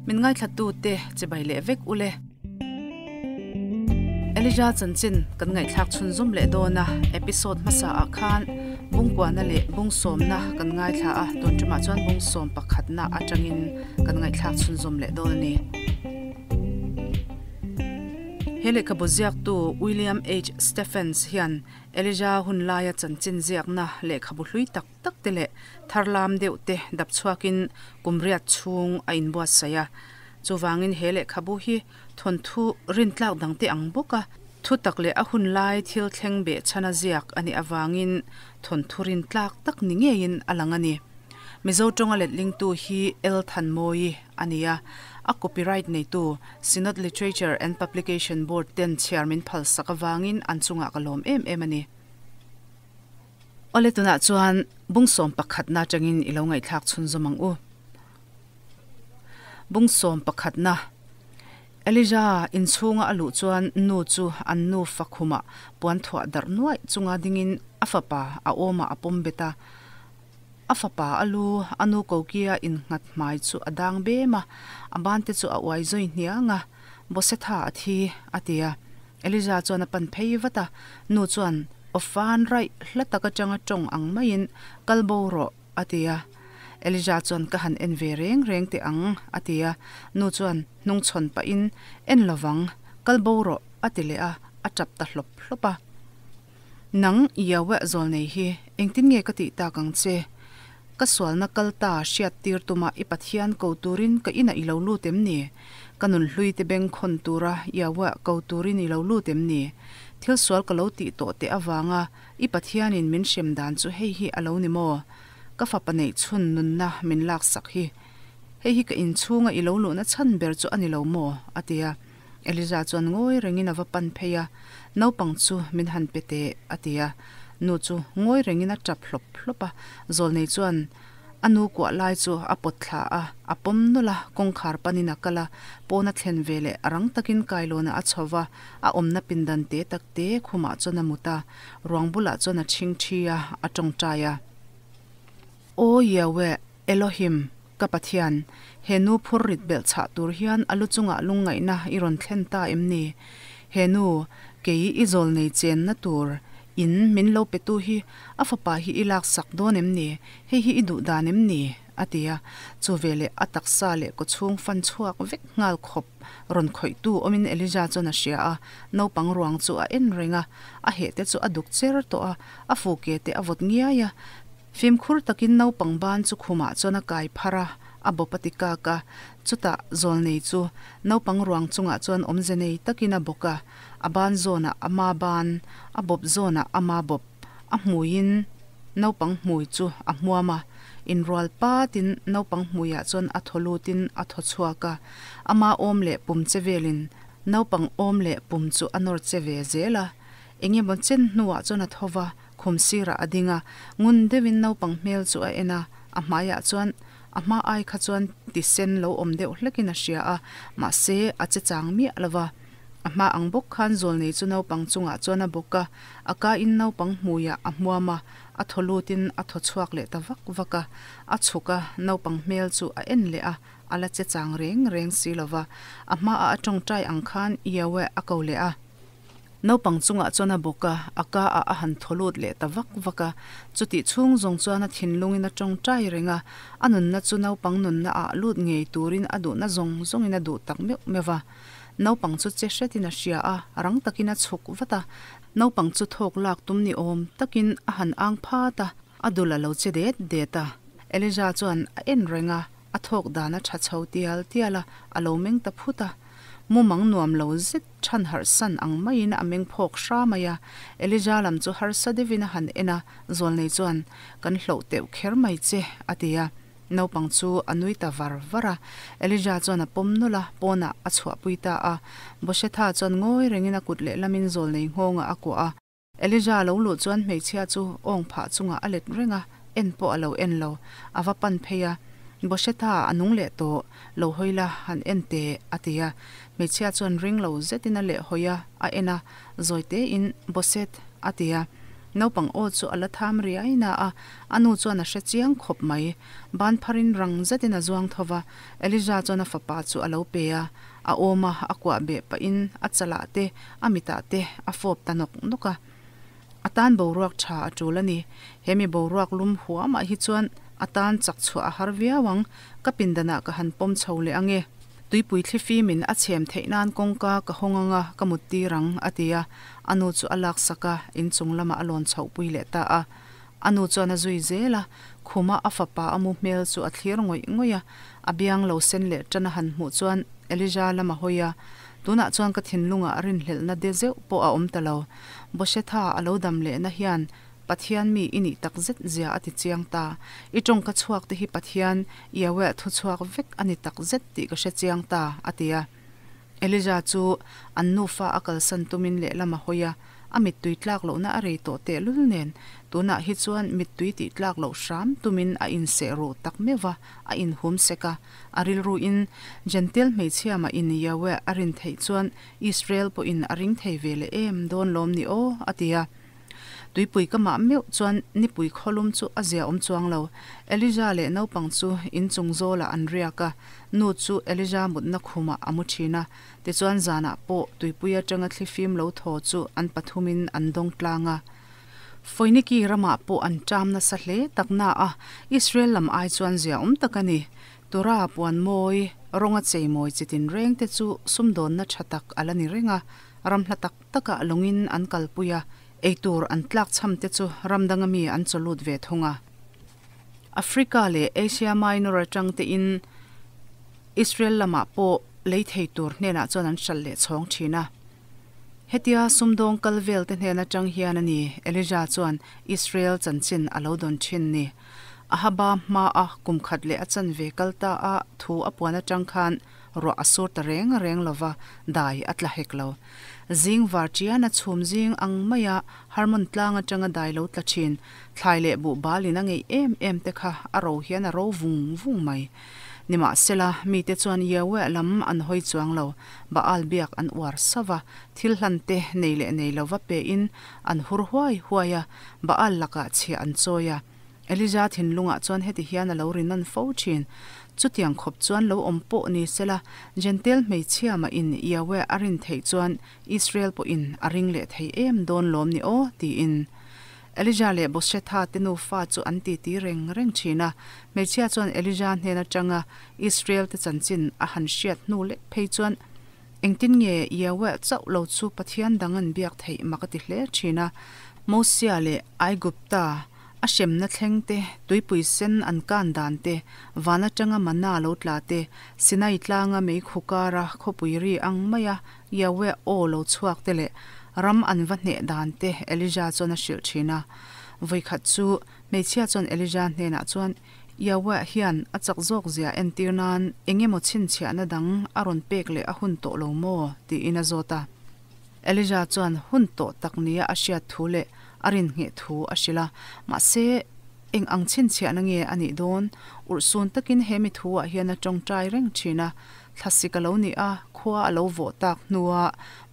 Min ngaithlatute chibai leh vek ule. Elijah chanchin kan ngaihthlak chhunzawm leh dawn a, episode hmasa ah khan bungkuana leh bungsawmna kan ngaithla a, tun ṭumah chuan bungsawm pakhatna atangin kan ngaihthlak chhunzawm leh dawn a ni. He lehkhabu ziaktu William H. Stephens hian Elijah hun laia chanchin ziakna lehkhabu hlui tak tak te leh tharlam deuh te dap chhuakin kum riat chhung a inbuatsaih a. Chuvangin he lehkhabu hi thawnthu rintlak dangte ang bawka thu tak leh a hun lai thil thleng beh chhana ziak a nih avangin thawnthu rintlak tak ni ngeiin a lang a ni. Mizo tawnga letlingtu hi El Thanmawi a ni a, a copyright neitu Synod Literature and Publication Board ten chhiar min phalsak avangin an chungah ka lawm em em a ni. Awle tunah chuan bungsawm pakhatna atangin i lo ngaihthlak chhunzawm ang u. Bungsawm pakhatna, Elijah inchhunga a luh chuan nu chu an nu fakhumah puan thuah darh nuaih chunga dingin a fapa a awmah a pawm bet a. A fapa a lu a nu kokia innghat hmai chu a dang bem a, a bante chu a uai zawi hniang a, Bosetha a thi, a ti a. Elijah chuan a pan phei vat a, nu chuan aw fan raih hla tak atanga tawng ang maiin, Kal bo rawh, a ti a. Elijah chuan ka han en ve reng reng teh ang, a ti a. Nu chuan hnungchhawn pahin, En lovang, kal bo rawh, a ti leh a, a tap ta hlawp hlawp a. Nang Yahweh zawlnei hi engtin nge ka tih tak ang che? Ka sualna kal ta hriat tir tuma i Pathian ko turin ka inah i lo lut em ni? Ka nunhlui te beng khawn tura Yahweh ko turin i lo lut em ni? Thil sual ka lo tih tawh teh avanga I Pathianin min hrem dan chu hei hi a lo ni maw? Ka fapa neih chhun nunna min laksak hi. Hei hi ka inchhunga i lo luhna chhan ber chu a ni lo maw? a ti a. Eliza chuan ngawi rengin a va pan phei a, Naupang chu min han pe teh, a ti a. Nu chu ngawi rengin a tap hlawp hlawp a. Zawlnei chuan A nu kuah lai chu a pawt thla a, a pawm nawlh a, kawngkhar panin a kal a, pawn a thlen ve leh a rang takin kailawnah a chho va, a awmna pindan te tak te khumah chuan a mut a, ruang bulah chuan a chhing thi a, a tawngtai a. Aw Yahweh, Elohim, ka Pathian, he nu phur rit belh chhah tur hian a lu chungah lungngaihna i rawn thlen ta em ni? He nu, kei i zawl nei chenna tur in min lo petu hi a fapa hi i laksak dawn em ni? Hei hi i duh dan em ni? a ti a. Chu veleh a taksa leh kawchhung fan chhuak vek nghal khawp rawn khawihtu awmin Elijah chuan a hria a, naupang ruang chu a en reng a, a heh te chu a duk cher tawh a, a fuke te a vawt ngiai a. Fimkhur takin naupang ban chu khumah chuan a kai phar a, a bawp a ti kak a. Chutah zawlnei chu naupang ruang chungah chuan awmze nei takin a bawk a, a ban zawnah a ma ban, a bawp zawnah a ma bawp. A hmuiin naupang hmui chu a hmuam a, inrual patin naupang hmuiah chuan a thaw lutin a thaw chhuak a, ama awm leh pum che velin naupang awm leh pum chu a nawr che ve zel a. Eng emaw chen hnuah chuan a tho va, khum sirah a ding a, ngun deuhin naupang hmel chu a en a, a hmaiah chuan a hma ai kha chuan ti sen lo awm deuh hlekin a hria a, mahse a che chang miah lo va. A hma ang bawk khan zawlnei chu naupang chungah chuan a bawk a, a kain naupang hmuiah a hmuam a, a thaw lutin a thaw chhuak leh ta vak vak a. A chhuk a, naupang hmel chu a en leh a, a la che chang reng reng si lo va. A hmaah a tawngtai ang khan Yahweh a ko leh a. Naupang chungah chuan a bawk a, a kaah a han thaw lut leh ta vak vak a. Chutih chhung zawng chuan a thinlungin a tawngtai reng a, a nunna chu naupang nunna ah lut ngei turin a duhna zawng zawngin a duh tak meuh meuh va. Naupang chu che hretin a hria a, rang takin a chhuk vat a. Naupang chu thawk lak tum ni awm takin a han ang phat a, a dul a lo che det det a. Elijah chuan a en reng a, a thawk dan a tha chho tial tial a, a lo meng ta phut a. Mumang nuam lo zet than harh san ang maiin a meng phawk hra mai a. Elijah lam chu harsa deuhin a han en a, Zawlnei chuan, Kan hloh teuh kher mai che, a ti a. Naupang chu a nui ta var var a. Elijah chuan a pawm nawlh a, pawnah a chhuahpui ta a. Boshetha chuan ngawi rengin a kut lehlamin zawlnei nghawngah a kuah a. Elijah lo luh chuan hmeichhia chu awng phah chungah a let reng a, en pawh a lo en lo. A va pan phei a, Boshetha a nung leh tawh, lo hawi la, han en teh, a ti a. Hmeichhia chuan ring lo zetin a leh hawi a, a en a, zawi tein, Boset, a ti a. Naupang aw chu a la tham riai na a, a nu chuan a hre chiang khawp mai. Ban pharin rang zetin a zuang tho va, Elijah chuan a fapa chu a lo pe a, a awma a kuah beh pahin a chalah te, a mitah te a fawp ta nawk nawk a. A tan boruak tha a tul a ni. He mi boruak lum huamah hi chuan a tan chak chhuah a har viau ang, ka pindanah ka han pawm chho leh ang e. Tuipui thlifimin a chhem theih nan kawngka ka hawng anga ka mut tir ang, a ti a. A nu chu a laksak a, inchung lamah a lawn chhohpui leh ta a. A nu chuan a zui zel a, khuma a fapa a mu hmel chu a thlir ngawih ngawih a. A biang lo sen leh tan a han hmuh chuan Elijah lam a hawi a, Tunah chuan ka thinlungah rinhlelhna de zeuh pawh a awm ta lo. Boshetha a lo dam lehna hian Pathian mi i nih tak zet zia a ti chiang ta. I tawngka chhuak te hi Pathian Yahweh thu chhuak vek a ni tak zet tih ka hre chiang ta, a ti a. Elijah chu an nufa a kalsan tumin lehlam a hawi a, a mittui tlak lohna a rei tawh tehlul nen, tunah hi chuan mittui tih tlak loh hram tumin a inseh ruh tak meuh va, a inhum sek a. A rilruin Jentail hmeichhia mah in Yahweh a rin theih chuan Israel pawhin a ring thei ve leh em dawn lawm ni aw, a ti a. Tuipui ka mah meuh chuan nipui khawlum chu a zia awm chuang lo. Elijah leh naupang chu inchung zawlah an riak a, nu chu Elijah mutna khumah a mu thin a. Tichuan zanah pawh tuipui atanga thlifim lo thaw chu an pathumin an dawng tlang a. Foiniki ramah pawh an ṭam nasa hle tak na a, Israel lam ai chuan zia awm tak a ni. Torah puan mawi, rawnga cheimawi chi tinreng te chu sumdawnna ṭha tak a la ni reng a, ram hla tak takah lawngin an kalpui a, eitur an tlakchham te chu ram danga mi an chawlut ve thung a. Africa leh Asia Minor atang tein Israel lamah pawh lei thei tur hnenah chuan an hralh leh chhawng thin a. Hetia sumdawng kal vel te hnen atang hian a ni Elijah chuan Israel chanchin a lo dawn thin ni. Ahaba hmaa kum khat leh a chanve kal ta a thu a puan atang khan Ruah a sur ta reng reng lo va, dai a tla hek lo. Zing var chian a chhum zing ang maia Harmon tlang atanga dai lo tla thin, thlai leh buh balin a ngeih em em te kha a ro hian a ro vung vung mai. Nimahsela, mite chuan Yahweh lam an hawi chuang lo, Baal biak an uar sauh va, thil hlan te nei leh nei lo va pein an hur huai huai a, Baal lakah chhiah an chawi a. Elijah thinlungah chuan heti hian a lo ri nawn fo thin, Chutiang khawp chuan lo awm pawh ni sela, Jentail hmeichhia mah in Yahweh a rin theih chuan Israel pawhin a ring leh thei em dawn lawm ni aw? tiin. Elijah leh Boshetha te nufa chu an titi reng reng thin a. Hmeichhia chuan Elijah hnen atanga Israel te chanchin a han hriat hnu lek phei chuan, Engtin nge Yahweh chauh lo chu Pathian dang an biak theih mak a ti hle thin a. Mosia leh Aigupta A hremna thleng te, tuipui sen an kan dan te, van atanga manna lo tla te, Sinai tlanga meikhu kara khawpui ri ang maia Yahweh aw lo chhuak te leh ram an va hneh dan te Elijah chuan a hrilh thin a. Vawikhat chu hmeichhia chuan Elijah hnenah chuan Yahweh hian a chak zawk zia entir nan eng emaw chhinchhiahna dang a rawn pek leh a hun tawh lo maw? tiin a zawt a. Elijah chuan hun tawh tak nia a hriat thu leh a rinhngheh thu a hrilh a, mahse, eng ang chhinchhiahna nge a nih dawn? Urhsun takin he mi thuah hian a tawngtai reng thin a, thlasik a lo nih a, khua a lo vawh tak hnua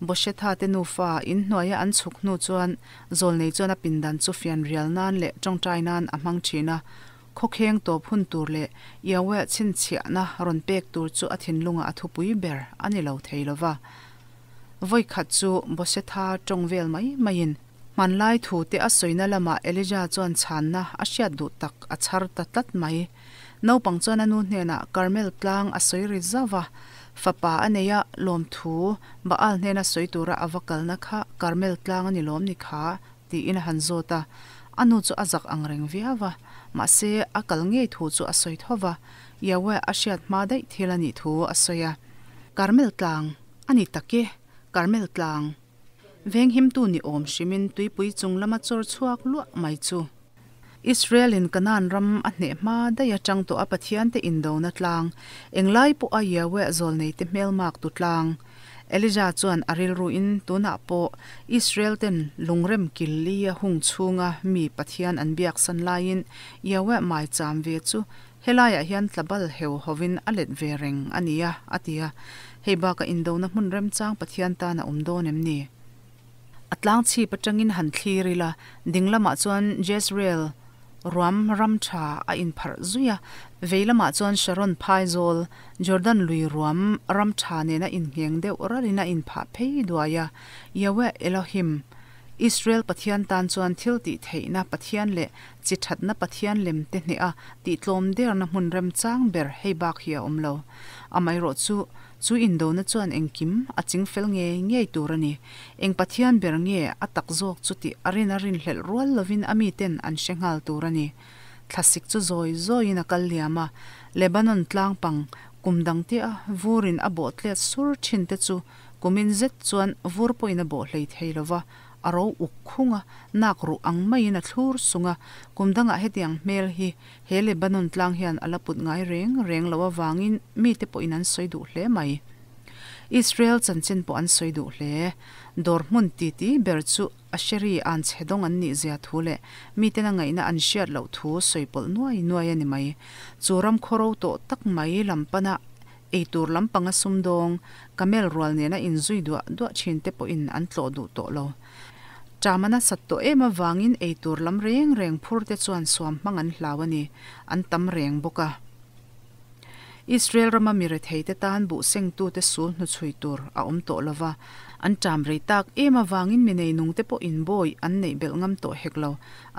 Boshetha te nufa inhnuaia an chhuk hnu chuan zawlnei chuan a pindan chu fianrial nan leh tawngtai nan a hmang thin a, khawkheng tawp hun tur leh Yahweh chhinchhiahna rawn pek tur chu a thinlungah a thupui ber a ni lo thei lo va. Vawikhat chu Bosetha tawng vel mai maiin hmanlai thu te a sawina lamah Elijah chuan chhanna a hriat duh tak a chhar ta tlat mai. Naupang chuan a nu hnenah Karmel tlang a sawi ri zauh a, fapa a nei a, lawmthu Baal hnena sawi tura a va kalna kha Karmel tlang a ni lawm ni kha? tiin a han zawt a. A nu chu a zak ang reng viau a, mahse a kal ngei thu chu a sawi tho va, Yahweh a hriat hma daih thil a nih thu a sawi a. Karmel tlang A ni tak e, Karmel tlang. Venghimtu ni awm hrimin tuipui chung lama chawr chhuak luah mai chu. Israel-in Kanaan ram a hneh hma daih atang tawh a Pathiante indona tlang, englai pawha Yahweh zawlneite hmelmak tu tlang. Elijah chuan a rilruin tunah pawh Israel-ten lungrem kil li a hung chhunga mi Pathian an biaksan laiin Yahweh maicham ve chu Helaiah hian tlabal heu hovin a let ve reng a nia, a ti a. Hei bakah indona hmun remchang Pathian tan a awm dawn em ni? A tlang chhip atangin han thlir ila, ding lamah chuan Jezreel ruam ram tha a inpharh zui a, vei lamah chuan Sharon phaizawl, Jordan lui ruam ram tha nena inngheng deuh ralin a inphah phei duai a. Yahweh Elohim, Israel Pathian tan chuan thil tih theihna Pathian leh chi thatna Pathian lem te hneha tihtlawm derna hmun remchang ber hei bak hi a awm lo. Amaherawhchu, Chu indona chuan engkim a chingfel ngei ngei tur a ni. Eng Pathian ber nge a tak zawk chu tih a rin a rinhlelh rual lovin a miten an hre nghal tur a ni. Thlasik chu zawi zawiin a kal liam a, Lebanon tlang pang kum dang tia vurin a bawh tlet sur thin te chu kumin zet chuan vur pawhin a bawh hlei thei lo va, a ro uk khung a, nak ruh ang maiin a thlur sung a, kum dangah hetiang hmel hi He Lebanon tlang hian a la put ngai reng reng lo avangin mite pawhin an sawi duh hle mai. Israel chanchin pawh an sawi duh hle. Dawr hmun titi ber chu Asheri an chhe dawng an nih zia thu leh miten a ngaihna an hriat loh thu sawi pawlh nuai nuai a ni mai. Chu ram khawro tawh tak mai lam pana eitur lampanga sumdawng, camel rual nena inzui duah duah thin te pawhin an tlawh duh tawh lo. Ṭam a nasat tawh em avangin eitur lam reng reng phur te chuan suam hmang an hlau a ni, an tam reng bawk a. Israel rama mi rethei te tan buh sengtute sul hnuchhui tur a awm tawh lo va, an ṭam rei tak em avangin mi neinung te pawhin bawi an neih belh ngam tawh hek lo,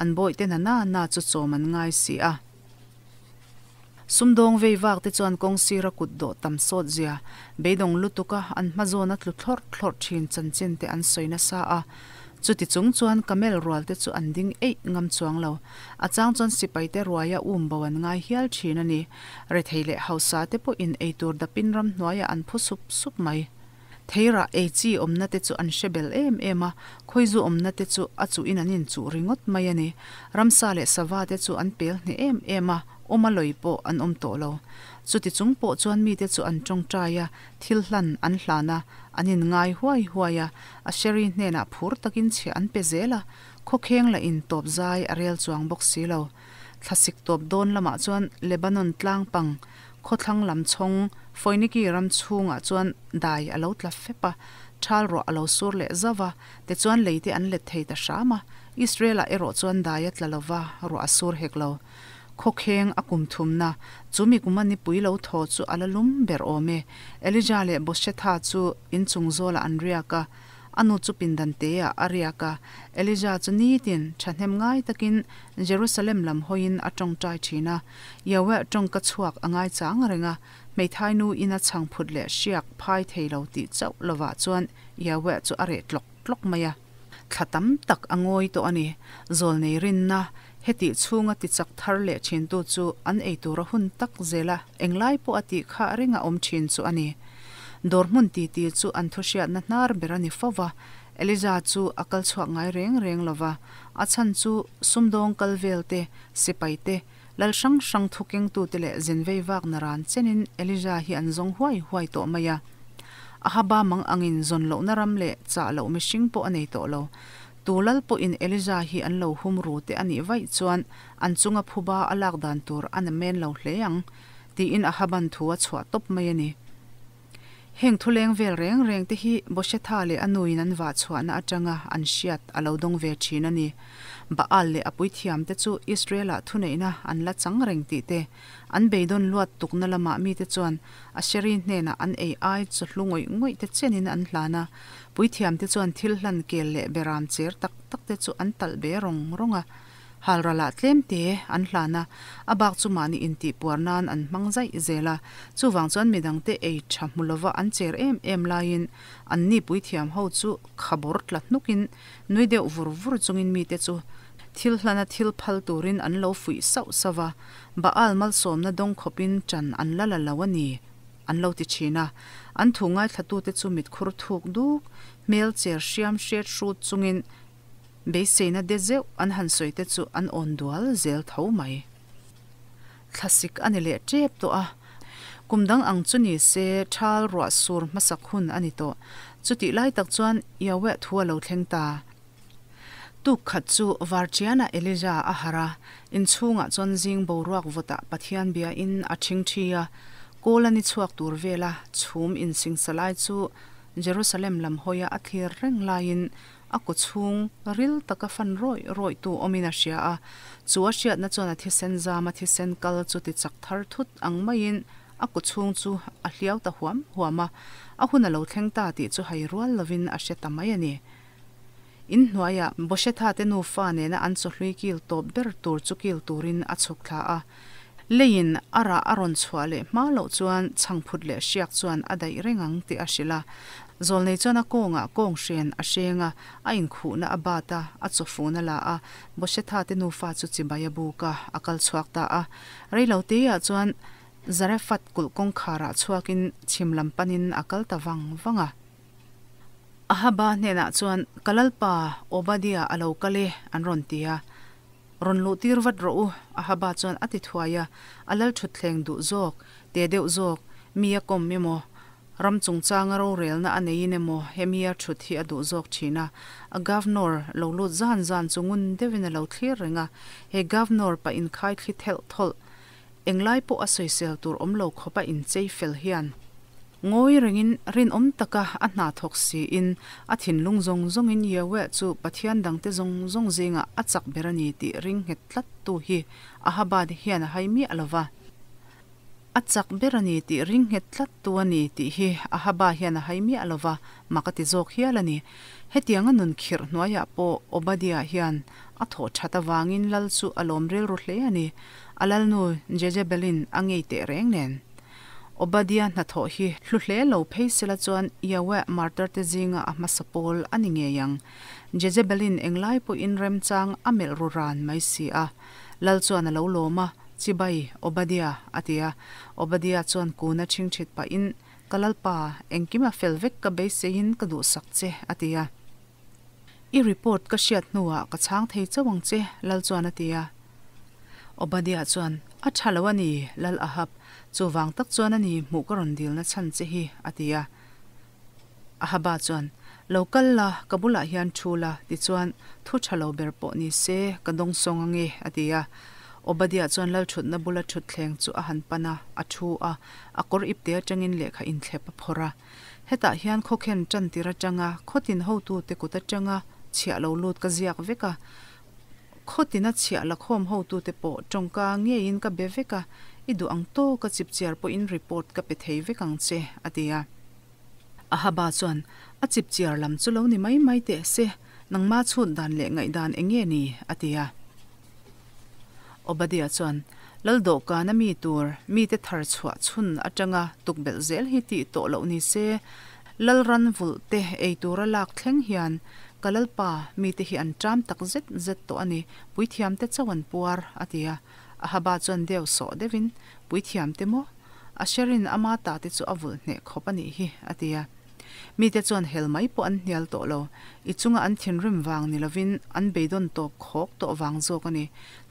an bawi te na na na chu chawm an ngai si a. Sumdawng vei vak te chuan kawng sira kut dawh tam sawt zia, beidawng lutuk a an hma zawn a tlu thlawrh thlawrh thin chanchin te an sawi nasa a. Chuti chung chuan camel rual te chu an ding eih ngam chuang lo. A chang chuan sipai te ruaia um bo an ngai hial thin a ni. Rethei leh hausa te pawhin eitur dapin ramhnuaiah an phu sup sup mai. Theirah ei chi awmna te chu an hre bel em em a, khawizu awmna te chu a chuhin an inchuh ringawt mai a ni. Ramsa leh sava te chu an pel hneh em em a, awma lawi pawh an awm tawh lo. Chuti chung pawh chuan mite chu an tawngtai a, thil hlan an hlan a, an inngai huai huai a, Asheri hnenah phur takin chhiah an pe zel a, khawkheng lah in tawp zai a rel chuang bawk si lo. Thlasik tawp dawn lamah chuan Lebanon tlang pang Khawthlang lam chhawng Foiniki ram chhungah chuan dai a lo tla fep a, thal ruah a lo sur leh zauh a, tichuan leite an let thei ta hram a. Israel-ah erawh chuan dai a tla lo va, ruah a sur hek lo. Khawkheng a kum thumna, chu mi kuma nipui lo thaw chu a la lum ber awm e. Elijah leh Boshetha chu inchung zawlah an riak a, A nu chu pindan teah a riak a, Elijah chu nitin thahnem ngai takin Jerusalem lam hawiin a tawngtai thin a. Yahweh tawngka chhuak a ngai chang reng a, hmeithai nu ina chhang phut leh hriak phai thei lo tih chauh lovah chuan Yahweh chu a reh tlawk tlawk mai a. Thla tam tak a ngawi tawh a ni. Zawlnei rinna, hetih chhunga tichak thar leh thintu chu an ei tura hun tak zela englai pawh a tih kha ringa awm thin chu a ni. Dawr hmun titi chu an thuhriatna hnar ber a ni fo va, Elijah chu a kal chhuak ngai reng reng lo va, a chhan chu sumdawng kal vel te, sipai te, lal hrang hrang thu kengtute leh zinvei vak naran chenin Elijah hi an zawng huai huai tawh mai a. Ahaba mang angin zawn lohna ram leh chah loh mihring pawh a nei tawh lo. Tu lal pawhin Elijah hi an lo hum ru te a nih vaih chuan an chunga phuba a lak dan tur a namen lo hle ang. Tiin Ahaban thu a chhuah tawp mai a ni. Heng thuleng vel reng reng te hi Boshetha leh a nuin an vah chhuahna atanga an hriat a lo dawng ve thin a ni. Baal leh a puithiam te chu Israel-ah thuneihna an la chang reng tih te, an beidawn luat tukna lamah mite chuan Asheri hnenah an ei ai chaw hlu ngawih ngawih te chenin an hlan a, puithiam te chuan thil hlan kel leh beram cher tak tak te chu an talh be rawng rawng a. Halralah tlem te an hlan a, a bak chu mahni intihpuar nan an hmang zaih zel a, chuvang chuan midangte ei tha hmu lova an cher em em laiin anni puithiam ho chu khabawr tla hnukin nui deuh vur vur chungin mite chu thil hlana thil phal turin an lo fuih sauh sauh va, Baal malsawmna dawng khawpin ṭan an la la lo a ni an lo ti thin a, an thu ngaithlatute chu mitkhur thuk duk, hmel cher hriam hriat hrut chungin Beiseina de zeuh an han sawi te chu an awn dual zel tho mai. Thlasik a ni leh tep tawh a, kum dang ang chu ni se thal ruah sur hmasak hun a ni tawh. Chutih lai tak chuan Yahweh thu a lo thleng ta. Tuk khat chu Varchiana Elijah a harh a, inchhungah chuan zing boruak vawtah Pathian biain a ṭhing ṭhi a, kawl a ni chhuak tur vela chhum insingsa lai chu Jerusalem lam hawia a thlir reng laiin a kawchhung ril taka fan rawih rawih tu awmin a hria a. Chu a hriatna chuan a thisen zam a thisen kal chu ti chak thar thut ang maiin a kawchhung chu a hliau ta huam huam a, a hun a lo thleng ta tih chu hai rual lovin a hre ta mai a ni. In hnuaiah Boshetha te nufa nena an chawhlui kil tawp ber tur chu kil turin a chhuk thla a. Leiin a rah a rawn chhuah leh hma loh chuan chhangphut leh hriak chuan a daih reng ang tih a hrilh a. Zawlnei chuan a kawngah kawng hren a hreng a, a inkhuhna a bat a, a chawfun a la a, Boshetha te nufa chu chibai a buk a, a kal chhuak ta a. Reilo teiah chuan Zarephath kulh kawngkharah chhuakin chhim lam panin a kal ta vang vang a. Ahaba hnenah chuan, Ka lalpa, Obadia a lo kal e, an rawn ti a. Rawn luh tir vat rawh u, Ahaba chuan a ti thuai a. A lal thutthleng duh zawk, te deuh zawk, mi a kawm emaw, ram chungchanga rorelna a neiin emaw hemia thut hi a duh zawk thin a. A Governor lo lut zan zan chu ngun deuhin a lo thlir reng a. He Governor pa inkhai thli thelh thawlh, Englai pawh a sawisel tur awm lo khawp a inchei fel hian ngawi rengin rinawm taka a hna thawk siin a thinlung zawng zawngin Yahweh chu Pathian dangte zawng zawng zingah a chak ber a ni tih ring nghet tlat tu hi Ahabad hian a hai miah lo va. A chak ber a ni tih ring nghet tlat tu a ni tih hi Ahaba hian a hai miah lo va, mak a ti zawk hial a ni. Hetianga nun khirh hnuaiah pawh Obadiah hian a thawh that avangin lal chu a lawm rilru hle a ni. A lalnu Jezebelin a ngei teh reng nen. Obadia hnathawh hi hlu hle lo phei sela chuan Yahweh martar-te zinga a hmasa pawl a ni ngei ang. Jezebelin englai pawhin remchang a melh ru ran mai si a. Lal chuan a lo lawm a, Chibai, Obadia, a ti a. Obadia chuan kun a chhingchhit pahin, Ka lalpa, engkim a fel vek ka beiseiin ka duhsak che, a ti a. I report ka hriat hnuah ka chhang thei chauh ang che, Lal chuan a ti a. Obadiah chuan, A tha lo a ni, Lal Ahab, chuvang tak chuan a ni hmuh ka rawn dilna chhan che hi, a ti a. Ahaba chuan, Lo kal la, ka bulah hian thu la, tichuan, thu tha lo ber pawh ni se, ka dawngsawng ange, a ti a. Obadiah chuan Lal thutna bula thutthleng chu a han pan a, a thu a, a kawr ipte atangin lehkha inthlep a phawrh a. Hetah hian khawkhen tan tir atanga khawtin hotute kut atanga chhiah lo lut ka ziak vek a, khawtina chhiah lakhawm hotute pawh tawngka ngeiin ka be vek a, i duh ang tawka chipchiar pawhin report ka pe thei vek ang che, a ti a. Ahaba chuan, A chipchiar lam chu lo ni mai mai teh se, nangma chhut dan leh ngaihdan eng nge ni? a ti a. Obadiah chuan, Lal dawhkana mi tur, mite thar chhuah chhun atanga tukbelh zel hi tih tawh loh ni se, Lal ran vulh te ei tura lak thleng hian ka Lalpa mite hi an ṭam tak zet zet tawh a ni, puithiamte chauh an puar, a ti a. Ahaba chuan deu sawh deuhin, Puithiamte maw? Asherin ama ta te chu a vulh hneh khawp a nih hi, a ti a. Mite chuan hel mai pawh an hnial tawh lo. I chunga an thinrim vang ni lovin an beidawn tawp khawk tawh vang zawk a ni.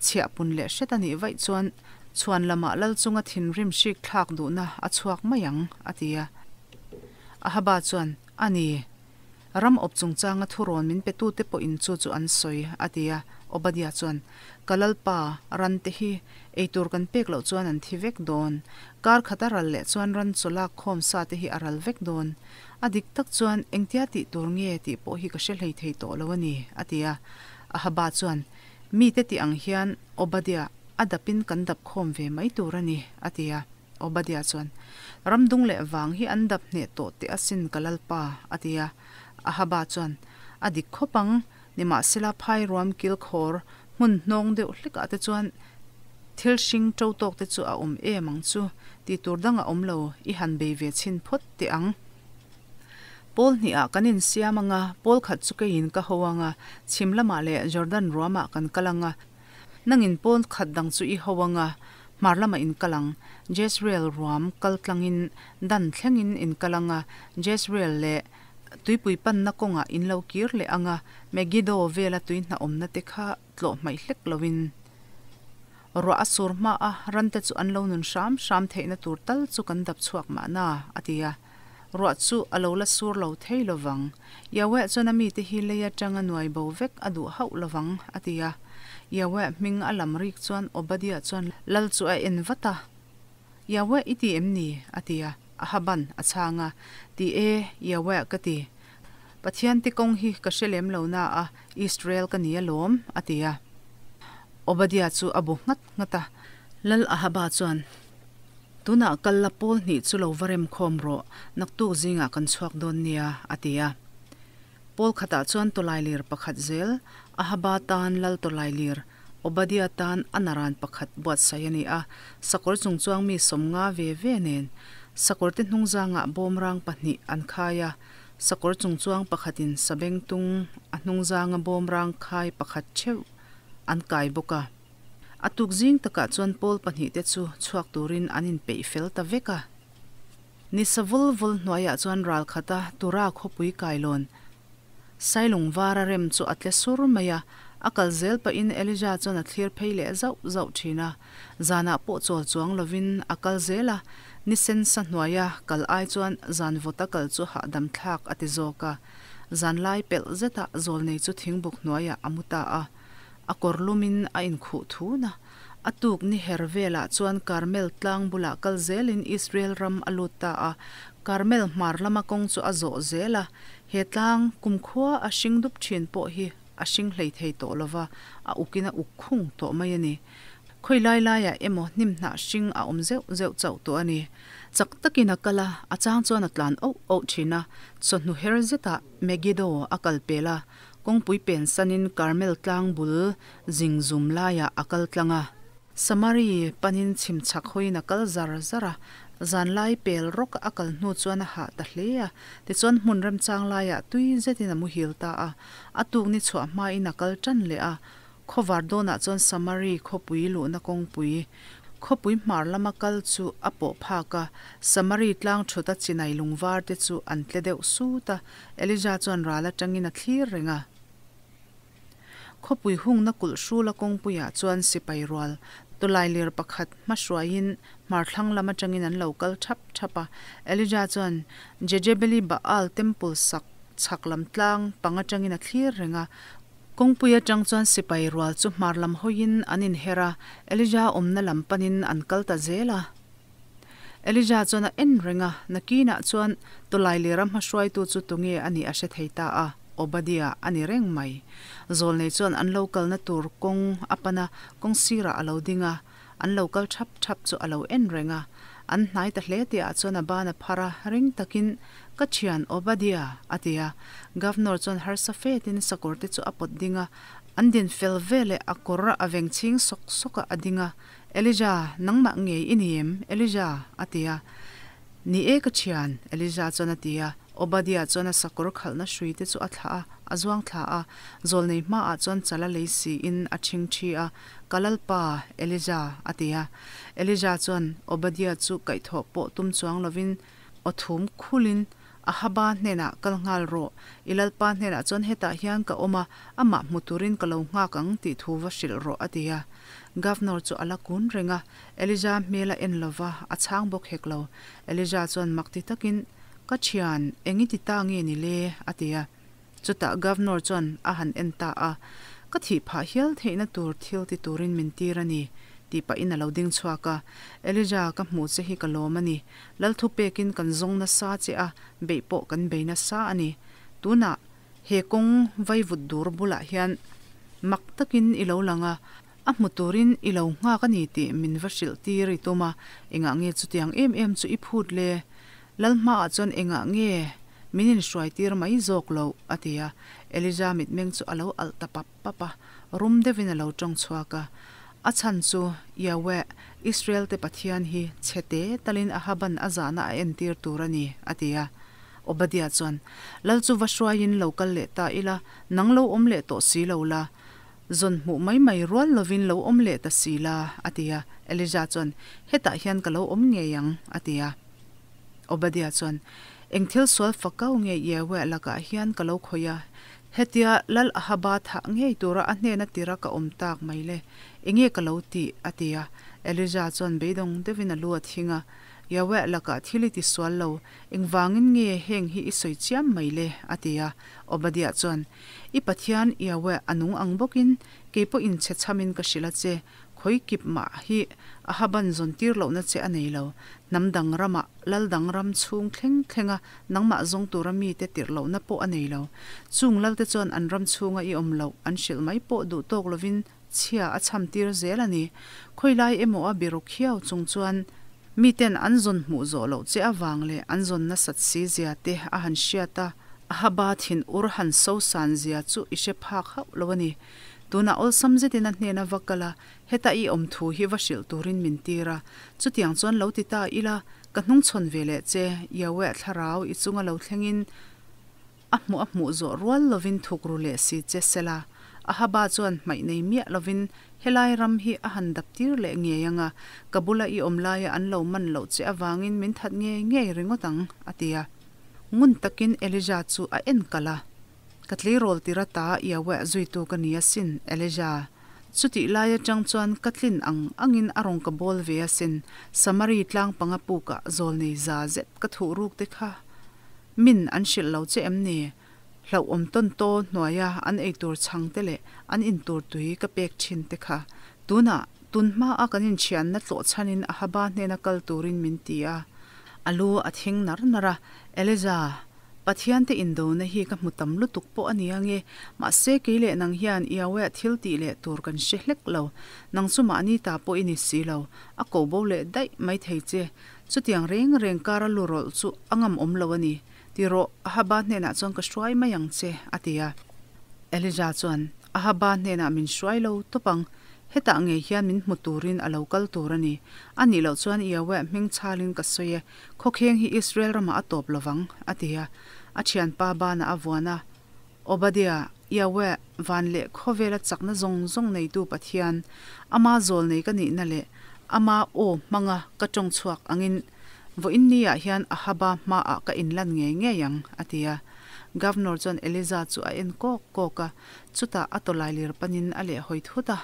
Chhiah pun leh hret a nih vaih chuan chhuan lamah lal chunga thinrim hrik thlak duhna a chhuak mai ang, a ti a. Ahaba chuan, A ni. Ram awp chungchanga thurawn min petute pawhin chu chu an sawi, a ti a. Obadiah chuan, Ka lalpa, rante hi eitur kan pek loh chuan an thi vek dawn. Kar khat a ral leh chuan ran chaw lak khawm sa te hi a ral vek dawn. A dik tak chuan engtia tih tur nge tih pawh hi ka hre hlei thei tawh lo a ni, a ti a. Ahaba chuan, Mite tih ang hian Obadiah a dapin kan dap khawm ve mai tur a ni, a ti a. Obadiah chuan, Ramdung leh vang hi an dap hneh tawh teh asin ka lalpa, a ti a. Ahaba chuan, A dik khawp ang, nimahsela phai ruam kil khawr hmun hnawng deuh hlekah te chuan thil hring to tawk te chu a awm em ang chu, tih tur dang a awm lo, i han bei ve chhin phawt teh ang. Pawl hnihah kan insiam ang a, pawl khat chu keiin ka ho ang a, chhim lamah leh Jordan ruamah kan kal ang a, Nangin pawn khat dang chu i ho anga, hmar lamah in kal ang. Jezreel ruam kal tlangin dan thlengin in kal anga, Jezreel leh tuipui panna kawngah in lo kir leh anga, Megiddo vela tui hna awmna te kha tlawh hmaih hlek loin ruah a sur hma a, rante chu an lo nun hram hram theihna tur tal chu kan dap chhuak mahna, a ti a. Ruah chu a lo la sur lo thei lovang. Yahweh chuan a mite hi lei atanga nuai bo vek a duh hauh lovang, a ti a. Yahweh hming a lam rik chuan Obadiah chuan lal chu a en vat a. Yahweh i ti em ni? a ti a. Ahaban a chhang a, Ti e, Yahweh ka ti. Pathian te kawng hi ka hre lem lo na a, Israel ka ni alawm, a ti a. Obadia chu a bu nghat nghat a. Lal Ahaba chuan, Tunah kal la pawl hnih chu lo va rem khawm rawh, naktuk zingah kan chhuak dawn nia, a ti a. Pawl khatah chuan tawlailir pakhat zel, Ahaba tan lal tawlailir, Obadia tan a naran pakhat buatsaih a ni a, sakawr chungchuang mi 50 ve ve nen sakawrte hnungzangah bawmrang pahnih an khai a, sakawr chungchuang pakhatin sabengtung a hnungzanga bawmrang khai pakhat theuh an kai bawk a. A tuk zing takah chuan pawl pahnihte chu chhuak turin an inpeih fel ta vek a. Ni sa vul vul hnuaiah chuan ral khata Tura khawpui kailawn Sailung vara rem chu a tle sur mai a, a kal zel pahin Elijah chuan a thlir phei leh zauh zauh thin a. Zanah pawh chawl chuang lovin a kal zel a, ni sen sa hnuaia kal ai chuan zan vawta kal chu hahdam thlak a ti zawk a. Zan lai pelh zetah zawlnei chu thingbuk hnuaiah a mu ta a, a kawr lumin a inkhuh thun a. A tuk ni her velah chuan Karmel tlang bulah kal zelin Israel ram a lut ta a, Karmel hmar lama kawng chu a zawh zel a, he tlang kumkhua a hring dup thin pawh hi a hring hlei thei tawh lova, a ukin a uk khung tawh mai a ni. Khawi lai laiah emaw hnim hnah hring a awm zeuh zeuh chauh tawh a ni. Chak takin a kal a, a chang chuan a tlan auh auh thin a, chawhnu her zetah Megiddo a kal pel a, kawngpui pen sanin Karmel tlang bul zing zum laiah a kal tlang a. Samari panin chhim chhak hawiin a kal zar zar a, zanlai pel rawk a kal hnu chuan a hah ta hle a, tichuan hmun remchang laiah tui zetin a muhil ta a, a tuk ni chhuah hmain a kal tan leh a, khawvar dawnah chuan Samari khawpui luhna kawngpui, khawpui hmar lama kal chu a pawh phak a, Samari tlang thuta chinai lungvar te chu an tle deuh sut a, Elijah chuan ral atangin a thlir reng a. Khawpui hungna kulh hrula kawngpuiah chuan sipai rual tawlailir pakhat hmahruaiin hmarthlang lam atangin an lo kal thap thap a. Elijah chuan Jejebeli Baal temple sak chhak lam tlang pang atangin a thlir reng a. Kawngpui atang chuan sipai rual chu hmar lam hawiin an inher a, Elijah awmna lam panin an kal ta zel a. Elijah chuan a en reng a, nakinah chuan tawlailira hmahruaitu chu tunge a nih a hre thei ta a, Obadiah a ni reng mai. Zawlnei chuan an lo kalna tur kawng a pan a, kawng sirah a lo ding a, an lo kal thap thap chu a lo en reng a. An hnai ta hle tihah chuan a ban a phar a, ring takin, Ka thian Obadiah, a ti a. Governor chuan harsa fetin sakawr te chu a pawt ding a, an din fel veleh a kawr a veng chhing sawk sawk a, a ding a. Elijah, nangmah ngei i ni em? Elijah, a ti a. Ni e ka thian, Elijah chuan a ti a. Obadiah chuan a sakawr khalhna hrui te chu a thlah a, a zuang thla a. Zawlnei hmaah chuan chala lei siin a thing thi a, Ka Lalpa, Elijah, a ti a. Elijah chuan Obadiah chu kaihthawh pawh tum chuang lovin aw thum khulin, Ahaba hnenah kal nghal rawh, i Lalpa hnenah chuan hetah hian ka awm a, amah hmu turin ka lo nghak ang tih thu va hrilh rawh, a ti a. Governor chu a la kun reng a, Elijah hmel a en lo va, a chhang bawk hek lo. Elijah chuan mak ti takin, Ka thian, eng i ti ta nge ni le? a ti a. Chutah Governor chuan a han en ta a, Ka thih phah hial theihna tur thil ti turin min tir a ni, tih pahin a lo ding chhuak a. Elijah, ka hmuh che hi ka lawm a ni. Lal thupekin kan zawng nasa che a, beih pawh kan bei nasa a ni. Tunah he kawng vaivut dur bulah hian mak takin i lo lang a, a hmu turin i lo nghak a ni tih min va hrilh tir i tum a, engah nge chutiang em em chu i phut le? Lal hmaah chuan engah nge min inhruai tir mai zawk loh? a ti a. Elijah mitmeng chu a lo alh ta pap pap a, rum deuhin a lo tawng chhuak a. A chhan chu Yahweh, Israel te Pathian hi chhe te talin Ahaban a zahna a entir tur a ni, a ti a. Obadiah chuan, Lal chu va hruaiin lo kal leh ta ila, nang lo awm leh tawh si lo la, zawn hmuh mai mai rual lovin lo awm leh ta si la, a ti a. Elijah chuan, Hetah hian ka lo awm ngei ang, a ti a. Obadiah chuan, Eng thil sual fakau nge Yahweh lakah hian ka lo khawih a, hetia Lal Ahaba thah ngei tura a hnena tira ka awm tak mai le, enge ka lo tih? a ti a. Elijah chuan beidawng deuhin a lu a thing a, Yahweh lakah thil i ti sual lo, engvangin nge heng hi i sawi chiam mai le? a ti a. Obadiah chuan, I Pathian Yahweh a nung ang bawkin, kei pawhin chhe chhamin ka hrilh a che. Khawi kip mah hi Ahaban zawn tir lohna che a nei lo. Hnam dang ramah, lal dang ram chhung thleng thlenga nangmah zawng tura mite tirh lohna pawh a nei lo. Chung lalte chuan an ram chhunga i awm loh an hrilh mai pawh duh tawk lovin chhia a chham tir zel a ni. Khawi lai emaw a biru khiau chung chuan miten an zawn hmuh zawh loh che avang leh an zawn nasat si zia te a han hriat a, Ahaba thin ur han so san zia chu i hre phak hauh lo a ni. Tunah awlsam zetin a hnena va kal a, heta i awm thu hi va hrilh turin min tir a. Chutiang chuan lo ti ta ila, ka hnungchhawn ve leh che, Yahweh thlarau i chunga lo thlengin a hmuh a hmuh zawh rual lovin thuk ru leh si che sela. Ahaba chuan hmaih nei miah lovin helai ram hi a han dap tir leh ngei ang a, ka bula i awm laia an lo man loh che avangin min that ngei ngei ringawt ang, a ti a. Ngun takin Elijah chu a en kalh a. Ka tleirawl tir ata Yahweh zuitu ka ni asin, Elijah. Chutih lai atang chuan ka tlin ang angin a rawn ka bawl ve asin, Samari tlang panga pukah zawlnei za zet ka thuh ruk te kha min an hrilh lo che em ni? Hlauhawm tawn taw hnuaia an eitur chhang te leh an intur tui ka pek thin te kha. Tunah, tun hmaa kan inthianna tlawh chhanin Ahaba hnena kal turin min ti a. A lu a thing nar nar a, Elijah, Pathiante indona hi ka hmu tam lutuk pawh a ni ange, mahse kei leh nang hian Yahweh thil tih leh tur kan hre hlek lo. Nang chu mahni ta pawh i ni si lo, a ko bo leh daih mai thei che. Chutiang reng reng kara lu rawlh chu a ngam awm lo a ni. Ti rawh, Ahaba hnenah chuan ka hruai mai ang che, a ti a. Elijah chuan, Ahaba hnenah min hruai lo tawp ang. Hetah ngei hian min hmu turin a lo kal tur a ni. A nih loh chuan Yahweh hming chhalin ka sawi e, khawkheng hi Israel ramah a tawp lo vang, a ti a. A thianpa banah a vuan a, Obadiah, Yahweh, van leh khawvela chakna zawng zawng neitu Pathian, ama zawl nei ka nihna leh ama aw hmanga ka tawng chhuak angin vawiin niah hian Ahaba hmaah ka inlan ngei ngei ang, a ti a. Governor chuan Eliza chu a en kawk kawk a, chutah a tawlailir panin a lehhawi thut a.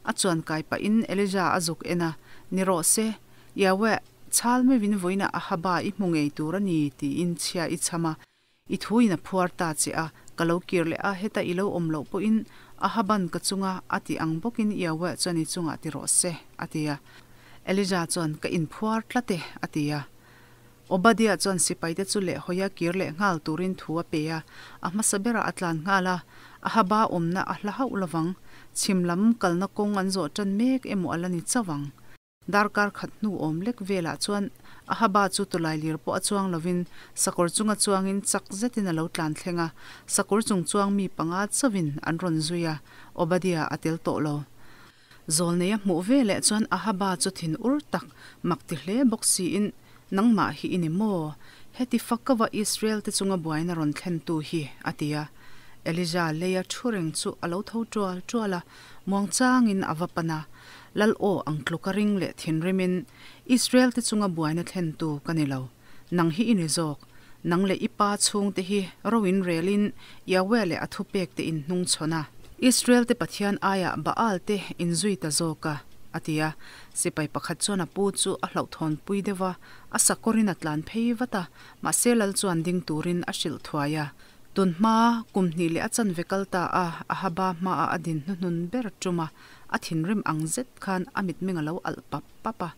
A chuan kai pahin Eliza a zuk en a, Ni rawh se, Yahweh, chhal meuhin vawiinah Ahaba i hmu ngei tur a ni, tiin chhia i chham a. I thuin a phuar ta che a, ka lo kir leh a, heta i lo awm loh pawhin Ahaban ka chunga a ti ang bawkin Yahweh chuan i chungah ti rawh se, a ti a. Elijah chuan, Ka inphuar tlat e, a ti a. Obadiah chuan sipaite chu lehhawia kir leh nghal turin thu a pe a, a hmasa berah a tlan nghal a, Ahaba awmna a hla hauh lovang, chhim lam kalna kawng an zawh tan mek emaw a la ni chauh ang. Darkar khat hnu awm lek velah chuan Ahaba chu tawlai lir pawh a chuang lovin sakawr chunga chuangin chak zetin a lo tlan thleng a, sakawr chung chuang mi panga chauhin an rawn zui a, Obadiah a tel tawh lo. Zawlnei a hmuh ve leh chuan Ahaba chu thin ur tak mak ti hle bawk siin, Nangmah hi i ni maw? Heti fakova Israel te chunga buaina rawn thlentu hi, a ti a. Elija leia thu reng chu a lo tho tual tual a, muangchangin a va pan a. Lal aw ang tluka ring leh thinrimin, Israel te chunga buaina thlentu ka ni lo. Nang hi i ni zawk. Nang leh i pa chhungte hi ro in relin Yahweh leh a thupek te in hnungchhawn a. Israel te Pathian aiah Baal te in zui ta zawk a, a ti a. Sipai pakhat chuan a pu chu a hlauhthawnpui deuh a, a sakawrin a tlan phei vat a, mahse lal chuan ding turin a hrilh thuai a. Tun hma kum hnih leh a chanve kal ta a, Ahaba hmaah a din hnuhnun ber tum a, a thinrim ang zet khan a mitmeng a lo alh pap pap a.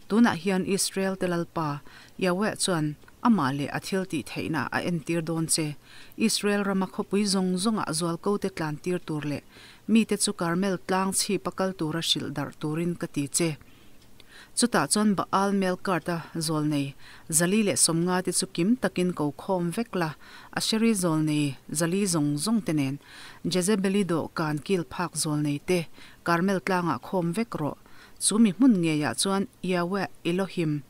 Tunah hian Israel te Lalpa, Yahweh chuan amah leh a thil tih theihna a entir dawn che. Israel rama khawpui zawng zawngah zualko te tlan tir tur leh mite chu Karmel tlang chhipa kal tura hrilh darh turin ka ti che. Chutah chuan Baal Melkart-a zawlnei zali leh sawmnga te chu kim takin ko khawm vek la, Asheri zawlnei zali zawng zawng te nen Jezebeli dawhkan kil phak zawlnei te Karmel tlangah khawm vek rawh. Chu mi hmun ngeiah chuan Yahweh Elohim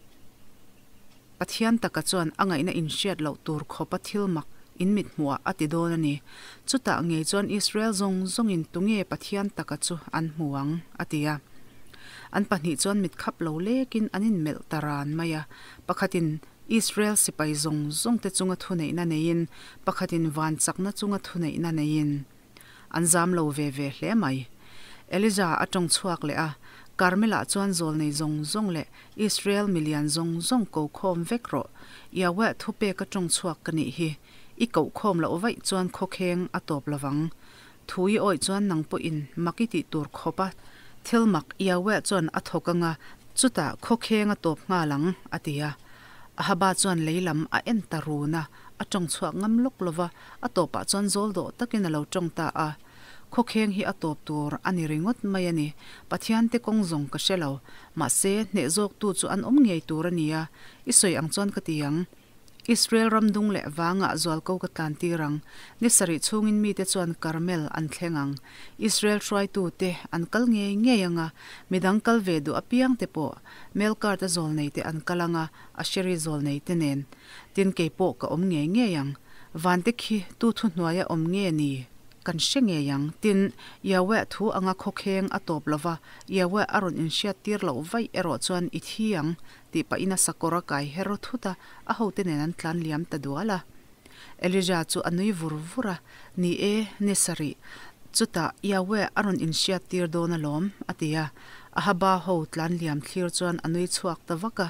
Pathian taka chuan a ngaihna inhriat loh tur khawpa thil mak in mit hmuhah a ti dawn a ni. Chutah ngei chuan Israel zawng zawngin tunge Pathian taka chu an hmu ang? a ti a. An pahnih chuan mit khap lo lekin an inmelh ta ran mai a. Pakhatin Israel sipai zawng zawngte chunga thuneihna neiin, pakhatin van chakna chunga thuneihna neiin. An zam lo ve ve hle mai. Elija a tawng chhuak leh a, Karmel-ah chuan zawlnei zawng zawng leh Israel milian zawng zawng ko khawm vek rawh. Yahweh thupek a tawng chhuak ka nih hi. I koh khawm loh vaih chuan khawkheng a tawp lovang. Thu i awih chuan nang pawhin mak i tih tur khawp a. Thil mak Yahweh chuan a thawk anga, chutah khawkheng a tawp nghal ang, a ti a. Ahaba chuan lei lam a en ta run a, a tawng chhuak ngam lawk lo va, a tawpah chuan zawl dawh takin a lo tawng ta a. Khawkheng hi a tawp tur a ni ringawt mai a ni. Pathiante kawng zawng ka hre lo. Mahse, hneh zawktu chu an awm ngei tur a ni a, i sawi ang chuan ka ti ang. Israel ram dung leh vangah zualko ka tlan tir ang. Ni sarih chhungin mite chuan Karmel an thleng ang. Israel hruaitute an kal ngei ngei ang a, midang kal ve duh apiangte pawh Melkart-a zawlneite an kal ang a, Asheri zawlneite nen. Tin, kei pawh ka awm ngei ngei ang. Vante khi tu thuhnuaia awm nge ni? Kan hre ngei ang. Tin, Yahweh thu anga khawkheng a tawp lo va, Yahweh a rawn inhriattir loh vaih erawh chuan i thi ang. Tih pahin a sakawr a kai her thut a, a hote nen an tlan liam ta dual a. Elijah chu a nui vur vur a, Ni e, ni sarih. Chutah Yahweh a rawn inhriattir dawn alawm, a ti a. Ahaba ho tlan liam thlir chuan a nui chhuak ta vak a.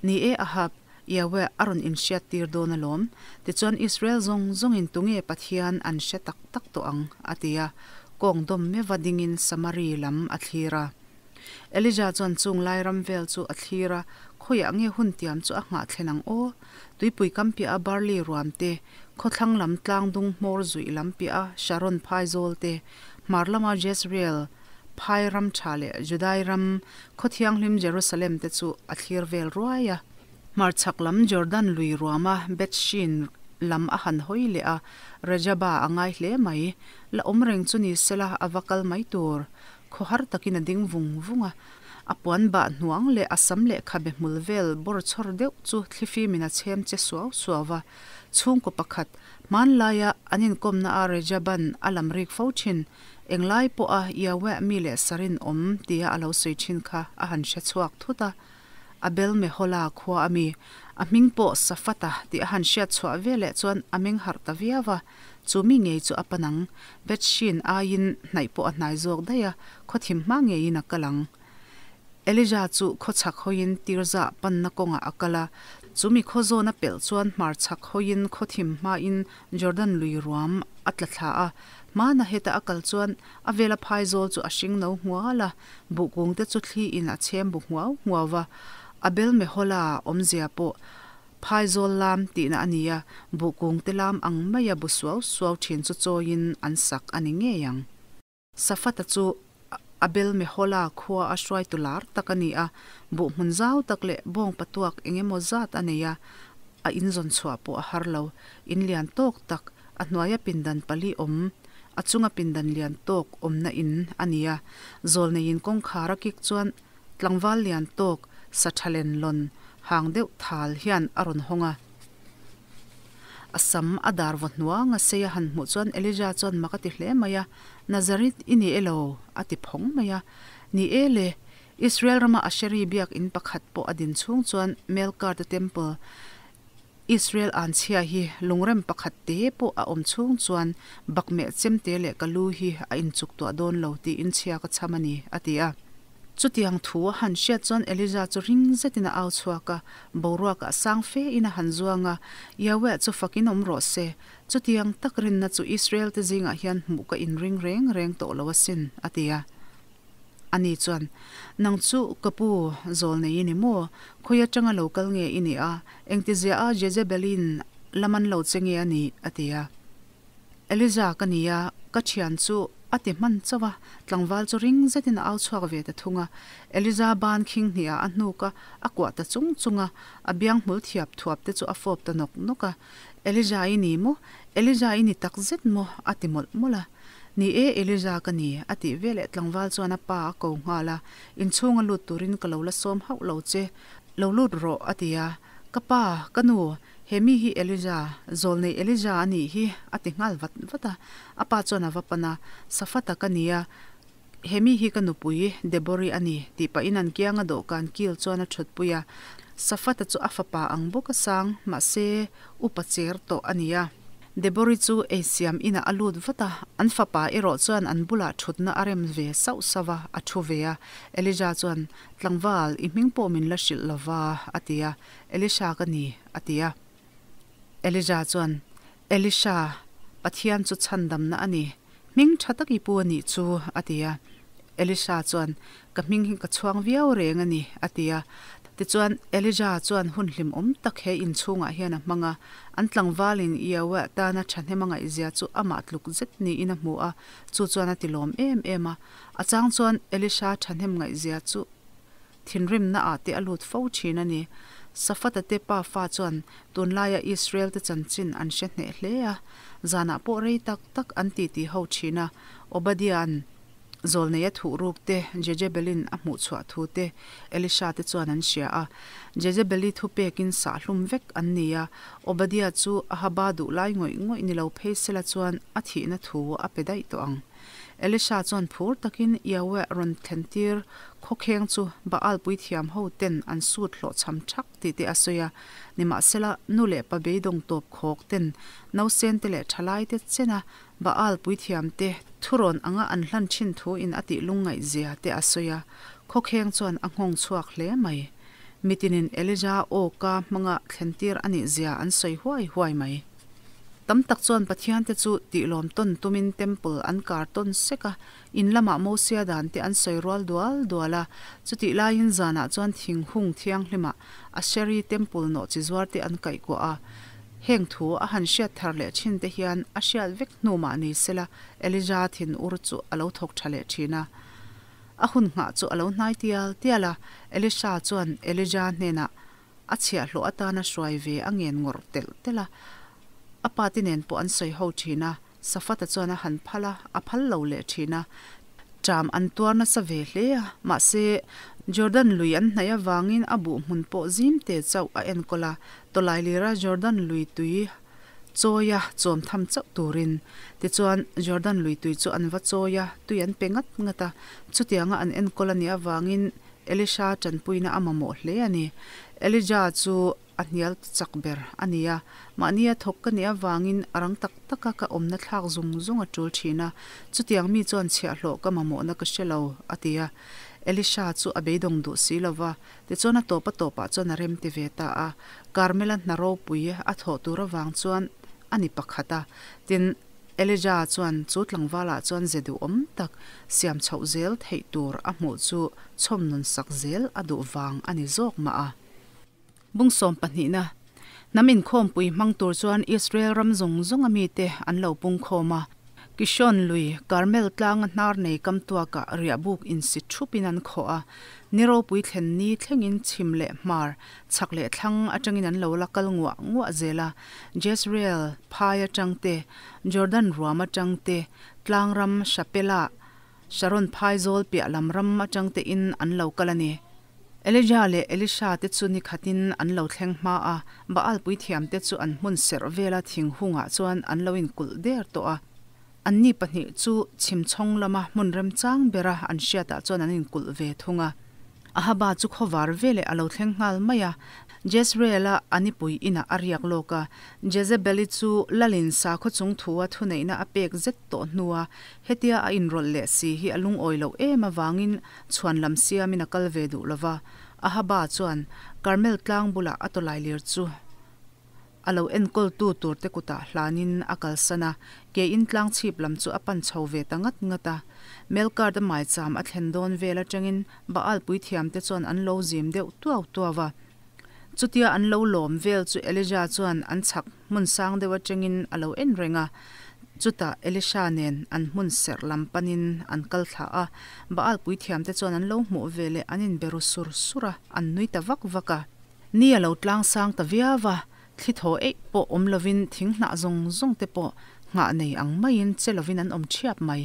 Ni e Ahab, Yahweh a rawn inhriattir dawn alawm. Tichuan Israel zawng zawngin tunge Pathian an hre tak tak tawh ang, a ti a. Kawng dawm meuha dingin Samari lam a thlir a. Elijah chuan chung lai ram vel chu a thlir a, Khawiah nge hun tiam chu a nghah thlen ang aw? Tuipui kam piah a barley ruam te, khawthlang lam tlang dung hmawr zuih lam piah a Sharon phai zawl te, hmar lama Jezreel phai ram tha leh Judai ram khaw thianghlim Jerusalem te chu a thlir vel ruai a. Hmarchhak lam Jordan lui ruama Beth-shean lam a han hawi leh a, Rajaba a ngai hle mai. La awm reng chu ni sela a va kal mai tur. Khawhar takin a ding vung vung a, a puan bah hnuang leh a sam leh khabe hmul vel bawr chhawr deuh chu thlifimin a chhem che suau suau va. Chhungkaw pakhat, hmanlaia an inkawmna a Rejaban a lam rik fo thin, englai pawha Yahweh mi leh sarin awm tia a lo sawi thin kha a han hre chhuak thut a. Abel Mehola khua a mi, a hming pawh Safata tih a han hriat chhuah veleh chuan a meng harh ta viau a. Chu mi ngei chu a pan ang. Bethshean aiin hnaih pawh a hnai zawk daih a, khawthim hma ngeiin a kal ang. Elijah chu khaw chhak hawiin Tirzah panna kawngah a kal a. Chu mi khaw zawn a pelh chuan hmar chhak hawiin khawthim hmain Jordan lui ruam a tla thla a. Hmana heta a kal chuan a vela phaizawl chu a hring no nghual a, buhkung te chu thliin a chhem bu nghuau nghuau va. Abel Mehola awmzia pawh Phaizawl lam tihna a ni a, buhkung te lam ang maia bu suau suau thin chu chawiin an sak a ni ngei ang. Safata chu Abel Mehola khua a hruaitu lar tak a ni a, buh hmun zau tak leh bawng patuak eng emaw zat a nei a, a inzawn chhuah pawh a har lo. In lian tawk tak, a hnuaia pindan pali awm, a chunga pindan lian tawk awmna in a ni a. Zawlneiin kawngkhar a kik chuan Tlangval lian tawk sa tha len lawn hang deuh thal hian a rawn hawng a. A sam a dar vaw hnuang a sei a han hmuh chuan Elijah chuan mak a ti hle mai a, Nazareth i ni elo? a ti phawng mai a. Ni e le, Israel rama Asheri biak in pakhat pawh a din chhung chuan Melkarta Temple Israel anchhia hi lungrem pakhat te pawh a awm chhung chuan bakmeh chemte leh ka lu hi a inchuk tuah dawn lo tiin chhia ka chham a ni, a ti a. Chutiang thu a han hriat chuan Elijah chu ring zetin a au chhuak a, boruakah sang fe in a han zuang a, Yahweh chu fakin awm rawh se, chutiang tak rinna chu Israel te zingah hian hmuh ka inring reng reng tawh lo asin, a ti a. Ani chuan, Nang chu ka pu, zawl nei i ni maw? Khawi atanga lo kal nge i nih a? Engtizia a Jezebelin lam an lo che nge a nih? a ti a. Eliza ka ni a, ka thian chu a ti hman chauh a, tlangval chu ring zetin a au chhuak ve ta thung a. Eliza ban khing hniah a hnuk a, a kuah ta chung chung a, a biang hmul thiap thuap te chu a fawp ta nawk nawk a. Eliza i ni maw? Eliza i ni tak zet maw? a ti mawlh mawlh a. Ni e, Eliza ka ni, a tih veleh tlangval chuan a pa a ko nghal a, Inchhunga lut turin ka lo la sawm hauh lo che, lo lut rawh, a ti a. Ka pa, ka nu, he mi hi Eliza, zawlnei Eliza a nih hi, a ti nghal vat vat a. A pa chuan a va pan a, Safata ka ni a, he mi hi ka nupui Debori a ni, tih pahin an kianga dawhkan kil chuan a thutpui a. Safata chu a fapa ang bawk a sang, mahse, upa cher tawh a ni a. Debori chu eisiam inah a lut vat a, an fapa erawh chuan an bulah thutna a rem ve sauh sauh a, a thu ve a. Elijah chuan, Tlangval, i hming pawh min la hrilh lo va, a ti a. Elisha ka ni, a ti a. Elijah chuan, Elisha, Pathian chu chhandamna a ni. Hming tha tak i pu a nih chu, a ti a. Elisha chuan, Ka hming hi ka chhuang viau reng a ni, a ti a. Tichuan, Elija chuan hun hlimawm tak he inchhungah hian a hmang a. An tlangvalin Yahweh tana thahnem a ngaihzia chu amah tluk zet niin a hmu a, chu chuan a tilawm em em a. A chang chuan Elisha thahnem ngaihzia chu thinrimna ah te a lut fo thin a ni. Safata te pafa chuan tunlaia Israel te chanchin an hre hneh hle a, zanah pawh rei tak tak an titi ho thin a. Obadia'n Zawlneia thuh ruk te, Jezebelin a hmuh chhuah thu te Elisha te chuan an hria a. Jezebeli thupekin sahhlum vek an ni a, Obadia chu Ahaba duh lai ngawih ngawih ni lo phei sela chuan a thihna thu a pe daih tawh ang. Elisha chuan phur takin Yahweh rawn thlentir khawkheng chu Baal puithiam ho ten an sut hlawhchham thak tih te a sawi a. Nimahsela, nu leh pa beidawng tawp khawk ten nausen te leh thalai te chena Baal puithiamte thurawn anga an hlan thin thu in a tih lungngaih zia te a sawi a, khawkheng chuan a nghawng chhuak hle mai. Mitinin Elija aw ka hmanga thlentir a nih zia an sawi huai huai mai. Tam tak chuan Pathian te chu tihlawm tawn tumin temple an kar tawn sek a, in lamah Mosia dan te an sawi rual dual dual a, chutih laiin zanah chuan thinghung thianghlimah Asheri temple nawh chi zuar te an kaihkuah a. Heng thu a han hriat thar leh thin te hian a hriat vek hnu mah ni sela Elija thin ur chu a lo thawk tha leh thin a. A hun nghah chu a lo hnai tial tial a, Elisha chuan Elija hnenah a chhiahhlawh atana hruai ve a ngen ngawrh telh telh a. A pa te nen pawh an sawi ho thin a, Safata chuan a han phal a, a phal lo leh thin a. Ṭam an tuar nasa ve hle a, mahse, Jordan lui an hnaih avangin a buh hmun pawh zim te chauh a enkawl a, tawlai lira Jordan lui tui chawi a chawm tham chauh turin. Tichuan, Jordan lui tui chu an va chawi a, tui an pe ngat ngat a, chutianga an enkawl a nih avangin Elisha ṭanpuina a mamawh hle a ni. Elijah chu A hnial chak ber a ni a, mahni a thawk ka nih avangin a rang tak taka ka awmna thlak zung zung a tul thin a, chutiang mi chuan chhiahhlawh ka mamawhna ka hre lo, a ti a. Elisha chu a beidawng duh si lo va, tichuan a tawp a tawpah chuan a rem ti ve ta a. Karmela hna ropui a thawh tur avang chuan a ni pakhat a, tin, Elija chuan chu tlangvalah chuan ze duhawm tak siam chhoh zel theih tur a hmuh chu chhawmnun sak zel a duh vang a ni zawk mah a. Bung sawm pahnihna, Hnam inkhawmpui hmang tur chuan Israel ram zawng zawnga mite an lo pung khawm a. Kishon lui, Karmel tlanga hnar nei kam tuakah riahbuk insi thupin an khawh a. Ni ropui thlen ni thlengin chhim leh hmar, chhak leh thlang atangin an lo la kal nguah nguah zel a. Jezreel phai atang te, Jordan ruam atang te, tlangram Shapela, Sharon phai zawl piah lam ram atang tein an lo kal a ni. Elijah leh Elisha te chu ni khatin an lo thleng hma a, Baal puithiamte chu an hmun serh vela thing hungah chuan an lo inkulh der tawh a. Anni pahnih chu chhimchhawng lama hmun remchang bera an hriatah chuan an inkulh ve thung a. Ahaba chu khawvar veleh a lo thleng nghal mai a, Jezreel-a a nipui inah a riak lawk a. Jezebel-i chu lalin sakhaw chung thua thuneihna a pek zet tawh hnua hetia a inrawlh leh si hi a lungawi loh em avangin chhuan lam siamin a kal ve duh lo va. Ahaba chuan Karmel tlang bulah a tawlailir chu a lo enkawltu turte kutah hlanin a kalsan a, kein tlang chhip lam chu a pan chho ve ta ngat ngat a. Melkart-a maicham a thlen dawn vel atangin Baal puithiamte chuan an lo zim deuh tuau tuau a. Chutia an lo lawm vel chu Elijah chuan an chhak hmun sang deuh atangin a lo en reng a. Chutah Elisha nen an hmun serh lam panin an kal thla a. Baal puithiamte chuan an lo hmuh veleh an inbe ru sur sur a, an nui ta vak vak a. Ni a lo tlang sang ta viau a, thli thaw eih pawh awm lovin thing hnah zawng zawng te pawh nghah nei ang maiin che lovin an awm thiap mai.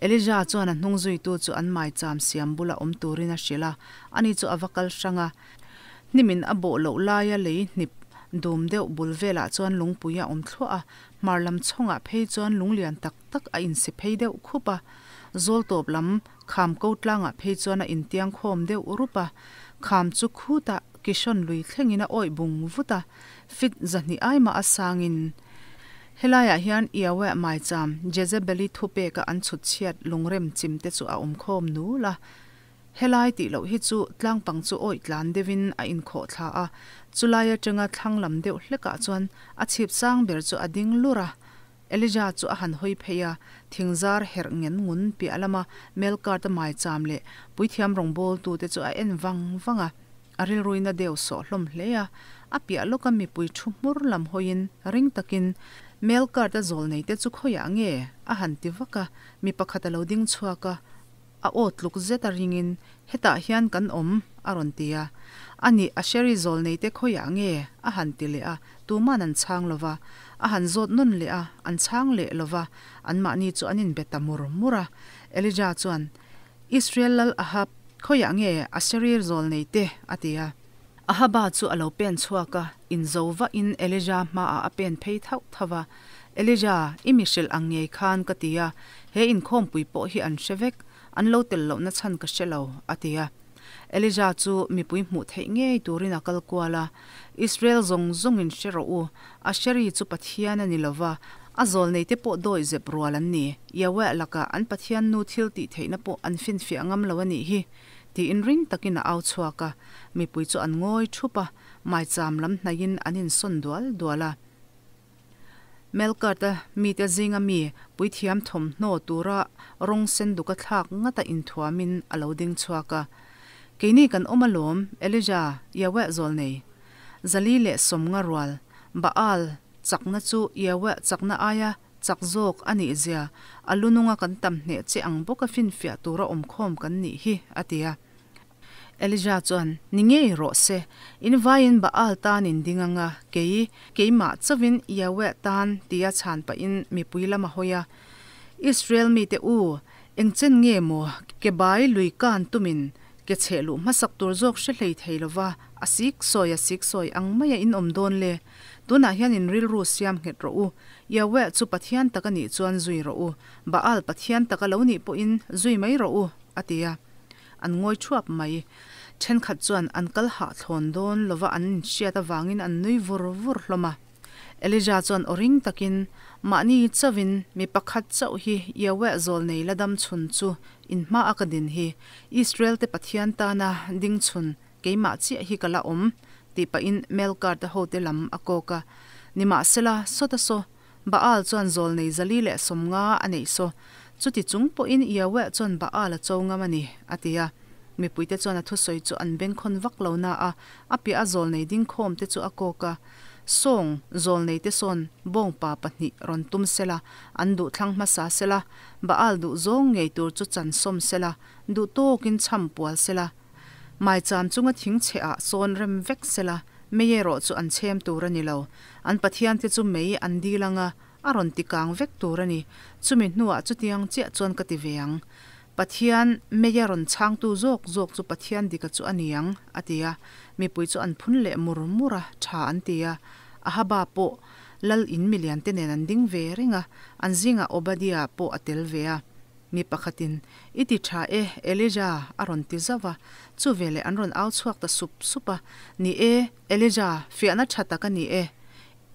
Elijah chuan a hnung zuitu chu an maicham siam bula awm turin a hrilh a, ani chu a va kal hrang a. Hnimin a bawh loh laia lei hnip dum deuh bul velah chuan lungpui a awm thluah a, hmar lam chhawngah phei chuan lung lian tak tak a insi phei deuh khup a, zawl tawp lam kham ko tlangah phei chuan a intiang khawm deuh rup a, kham chu khutah Kishon lui thlengin a awih bung vut a, fit zahnih ai mah a sangin helaiah hian Yahweh maicham Jezebeli thupeka an chhut chhiat lungrem chim te chu a awm khawm nul a. Helai tih loh hi chu tlangpang chu awih tlan deuhin a inkhawh thla a, chulai atanga thlang lam deuh hlekah chuan a chhip sang ber chu a ding lur a. Elija chu a han hawi phei a, thingzar herh ngen ngun piah lama Melkart-a maicham leh puithiam rawngbawltute chu a en vang vang a. A rilruin a deu sawh hlawm hle a, a piah lawka mipui thu hmur lam hawiin ring takin, Melkart-a zawlneite chu khawiah nge? a han ti vak a, mi pakhat a lo ding chhuak a, A aw tluk zet a ringin, Hetah hian kan awm, a rawn ti a. Anih, Asheri zawlneite khawiah nge? a han ti leh a, tuman an chhang lo va. A han zawt nawn leh a, an chhang leh lo va, anmahni chu an inbe ta mur mur a. Elijah chuan, Israel lal Ahab, khawiah nge Asheri zawlneite? a ti a. Ahaba chu a lo pen chhuak a, inzo vahin Elijah hmaah a pen phei thauh thauh a. Elijah, i mi hrilh ang ngei khan ka ti a, he inkhawmpui pawh hi an hre vek, an lo tel lohna chhan ka hre lo, a ti a. Elijah chu mipui hmuh theih ngei turin a kal kual a, Israel zawng zawngin hre rawh u, Asheri chu Pathian a ni lo va, a zawlneite pawh dawi zep rual an ni, Yahweh lakah an Pathian nu thil tih theihna pawh an finfiah ngam lo a nih hi, Tiin ring takin a au chhuak a, mipui chu an ngawi thup a, maicham lam hnaihin an insawn dual dual a. Melkart-a mite zinga mi puithiam thawmhnaw tura rawng sen duka thlak ngata inthuamin a lo ding chhuak a. Keini kan awm alawm, Elijah, Yahweh zawlnei. 450 rual, Baal chakna chu Yahweh chakna aia Chak zawk a nih zia, a lu nunga kan tam hneh che ang bawka finfiah tura awmkhawm kan nih hi, a ti a. Elijah chuan, Ni ngei rawh se, in vaiin Baal tan in ding anga, kei, keimah chauhin Yahweh tan tia chhan pahin mipui lam a hawi a. Israel mite u, engchen nge maw ke bai lui kan tumin ke chheh luh hmasak tur zawk hre hlei thei lova a sik sawi a sik sawi ang maia in awm dawn le? Tunah hian in rilru siam nghet rawh u. Yahweh chu Pathian tak a nih chuan zui rawh u, Baal Pathian tak a lo nih pawhin zui mai rawh u, a ti a. An ngawi thuap mai. Thenkhat chuan an kal hahthlawn dawn lova an inhriat avangin an nui vur vur hlawm a. Elijah chuan aw ring takin, Mahni chauhin mi pakhat chauh hi Yahweh zawlnei la dam chhun chu in hma a ka din hi, Israel te Pathian tana ding chhun Keimah chiah hi ka la awm, tih pahin Melkart-a hote lam a kawk a. Nimahsela, sawta saw, Baal chuan zawlnei 150 a neih saw. Chuti chung pawhin Yahweh chuan Baal a cho ngam a ni, a ti a. Mipuite chuan a thusawi chu an bengkhawn vak lo na a, a piah a zawlnei dingkhawmte chu a kawk a. Sawng, zawlneite sawn bawngpa pahnih rawn tum sela, an duh thlang hmasa sela, Baal duh zawng ngei tur chu chan sawm sela, duh tawkin chham pual sela, Maicham chunga thing chhe ah sawn rem vek sela, mei erawh chu an chhem tur a ni lo. An Pathiante chu mei an dil anga, a rawn ti kang vek tur a ni. Chumi hnuah chutiang chiah chuan ka ti ve ang. Pathian, mei a rawn chhangtu zawk zawk chu Pathian dika chu a ni ang, a ti a. Mipui chu an phun leh mur mur a, tha an ti a. Ahaba pawh lal in miliante nen an ding ve reng a, an zingah Obadiah pawh a tel ve a. Mi pakhatin, I ti tha e, Elijah, a rawn ti zauh a. Chu veleh an rawn au chhuak ta sup sup a, Ni e, Elijah, fiahna tha tak a ni e.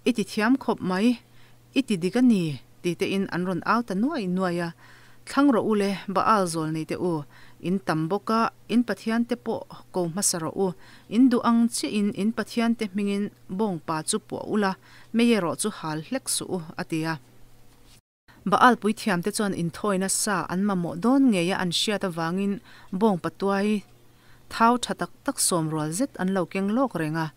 I ti thiam khawp mai, i ti dik a ni, ti tein an rawn au ta nuai nuai a. Thlang rawh u le, Baal zawl nei teh u, in tam bawk a, in Pathian te pawh ko hmasa rawh u. In duh ang chiahin in Pathian te hmingin bawngpa chu puah ula, mei erawh chu hal hlek suh u, a ti a. Baal puithiamte chuan inthawina sa an mamawh dawn ngeia an hriat avangin bawng patuai thau tha tak tak sawm rual zet an lo keng lawk reng a.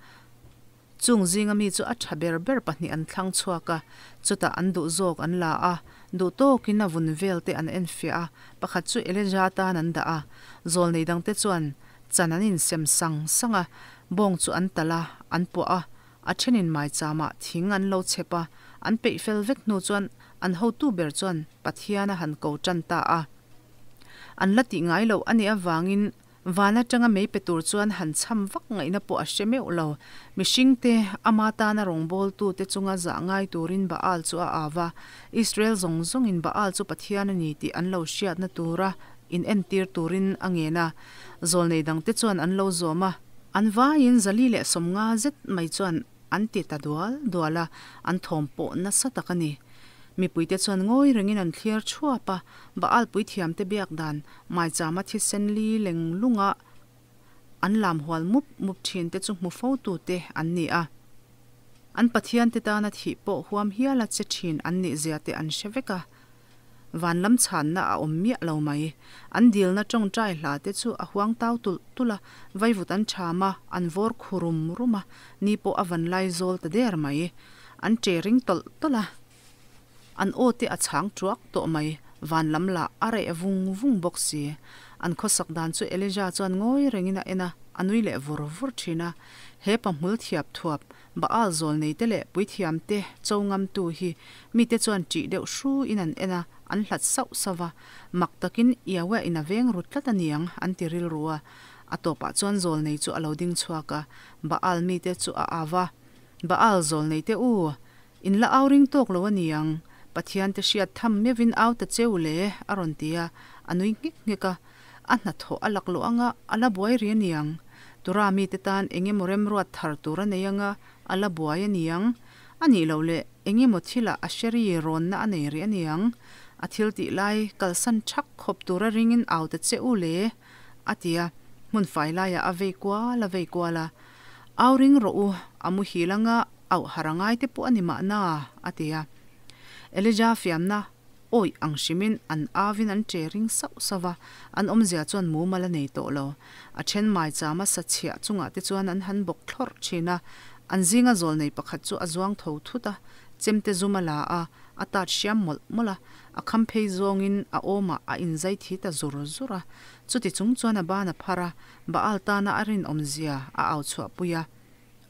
Chung zinga mi chu a tha ber ber pahnih an thlang chhuak a, chutah an duh zawk an la a, duh tawkin a vun vel te an enfiah a, pakhat chu Elijah tan an dah a, zawlnei dangte chuan chan an insem sang sang a, bawng chu an talh a, an puah a, A thenin maicham-ah thing an lo chhep a, an peih fel vek hnu chuan an hotu ber chuan Pathian a han ko tan ta a. An la tih ngai loh a nih avangin van atanga mei pe tur chuan han chham vak ngaihna pawh a hre meuh lo. Mihringte, ama tana rawngbawltute chunga zah ngai turin Baal chu a au a, Israel zawng zawngin Baal chu Pathian a ni tih an lo hriatna tura inentir turin a ngen a. Zawlnei dangte chuan an lo zawm a. An vaiin 450 zet mai chuan an ti ta dual dual a, an thawm pawh nasa tak a ni. Mipuite chuan ngawi rengin an thlir thuap a, Baal puithiamte biak dan maichama thisen li leng lunga an lam hual mup mup thinte chu hmu fo tute an ni a. An pathiante tana thih pawh huam hiala che thin an nihzia te an hre vek a. Van lam chhanna a awm miah lo mai. An dilna tawngtai hla te chu a huangtau tulh tulh a, vaivut an cham a, an vawr khu rum rum a, ni pawh a van lai zawl ta der mai. An che ring tawlh tawlh a, an aw te a chhang tuak tawh mai. Van lam lah a reh vung vung bawk si. An khawsak dan chu Elijah chuan ngawi rengin a en a, a nui leh vur vur thin a. He pa hmul thiap thuap Baal zawlneite leh puithiamte cho ngamtu hi mite chuan ṭih deuh hruin an en a, an hlat sauh sauh va. Mak takin Yahweh in a veng ru tlat a niang an ti rilru a. A tawpah chuan zawlnei chu a lo ding chhuak a, Baal mite chu a au va, Baal zawlneite u, in la au ring tawk lo a niang, Pathiante hriat tham meuhin au ta cheu le, a rawn ti a, a nui nghek nghek a. A hnathawh a lak loh anga a la buai ri a niang. Tura mite tan eng emaw remruat thar tur a nei anga a la buai a niang. A nih loh leh eng emaw thilah a hre ri rawnna a nei rih a niang. A thil tih lai kalsan thak khawp tura ringin au ta che u le, a ti a. Hmun fai laiah a vei kual a vei kual a. Au ring rawh u, a muhil anga auh har a ngai te pawh a ni mahna, a ti a. Elijah fiamna Awih ang hrimin an avin an che ring sauh sauh va, an awmzia chuan mumal a nei tawh lo. A then maichama sa chhiah chungah te chuan an han bawk thlawrh thin a, an zinga zawlnei pakhat chu a zuang tho thut a, chemte zum a la a, a tat hriam mawlh mawlh a, a kham phei zawngin a awmah a inzai thi ta zur zur a. Chuti chung chuan a ban a phar a, Baal tana a rinawmzia a au chhuahpui a.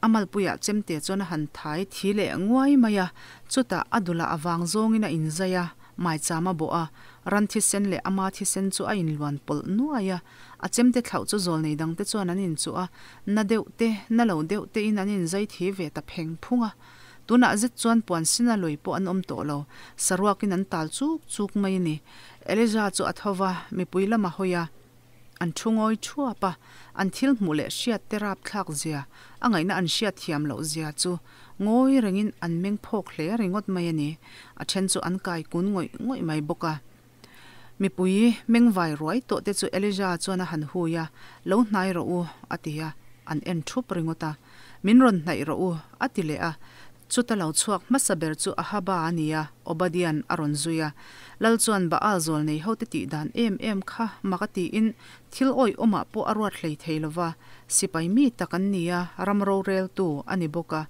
A malpuiah chemte chuan a han thai thi leh nguai mai a, chutah a dulah a vang zawngin a inzai a, maicham a bawh a, ran thisen leh ama thisen chu a inluan pawlh nuai a, a chemte thlauh chu zawlnei dangte chuan an inchuh a, na deuh te, na lo deuh tein an inzai thi ve ta pheng phung a. Tunah zet chuan puan sina lui pawh an awm tawh lo, saruakin an tal chuk chuk mai a ni. Elijah chu a tho va, mipui lam a hawi a. An thu ngawi thuap a, an thil hmuh leh hriat te rapthlak zia, a ngaihna an hriat thiam loh zia chu ngawi rengin an meng phawk hle ringawt mai a ni. A then chu an kai kun ngawih ngawih mai bawk a. Mipui meng vai ruai tawh te chu Elijah chuan a han hui a, Lo hnai rawh u, a ti a, an en thup ringawt a. Min rawn hnaih rawh u, a ti leh a. Chuta lo chhuak hmasa ber chu Ahaba a ni a, Obadian a rawn zui a. Lal chuan Baal zawlnei hote tih dan em em kha mak a tiin thil awihawmah pawh a ruat hlei thei lo va, sipai mi tak an ni a, ram roreltu a ni bawk a.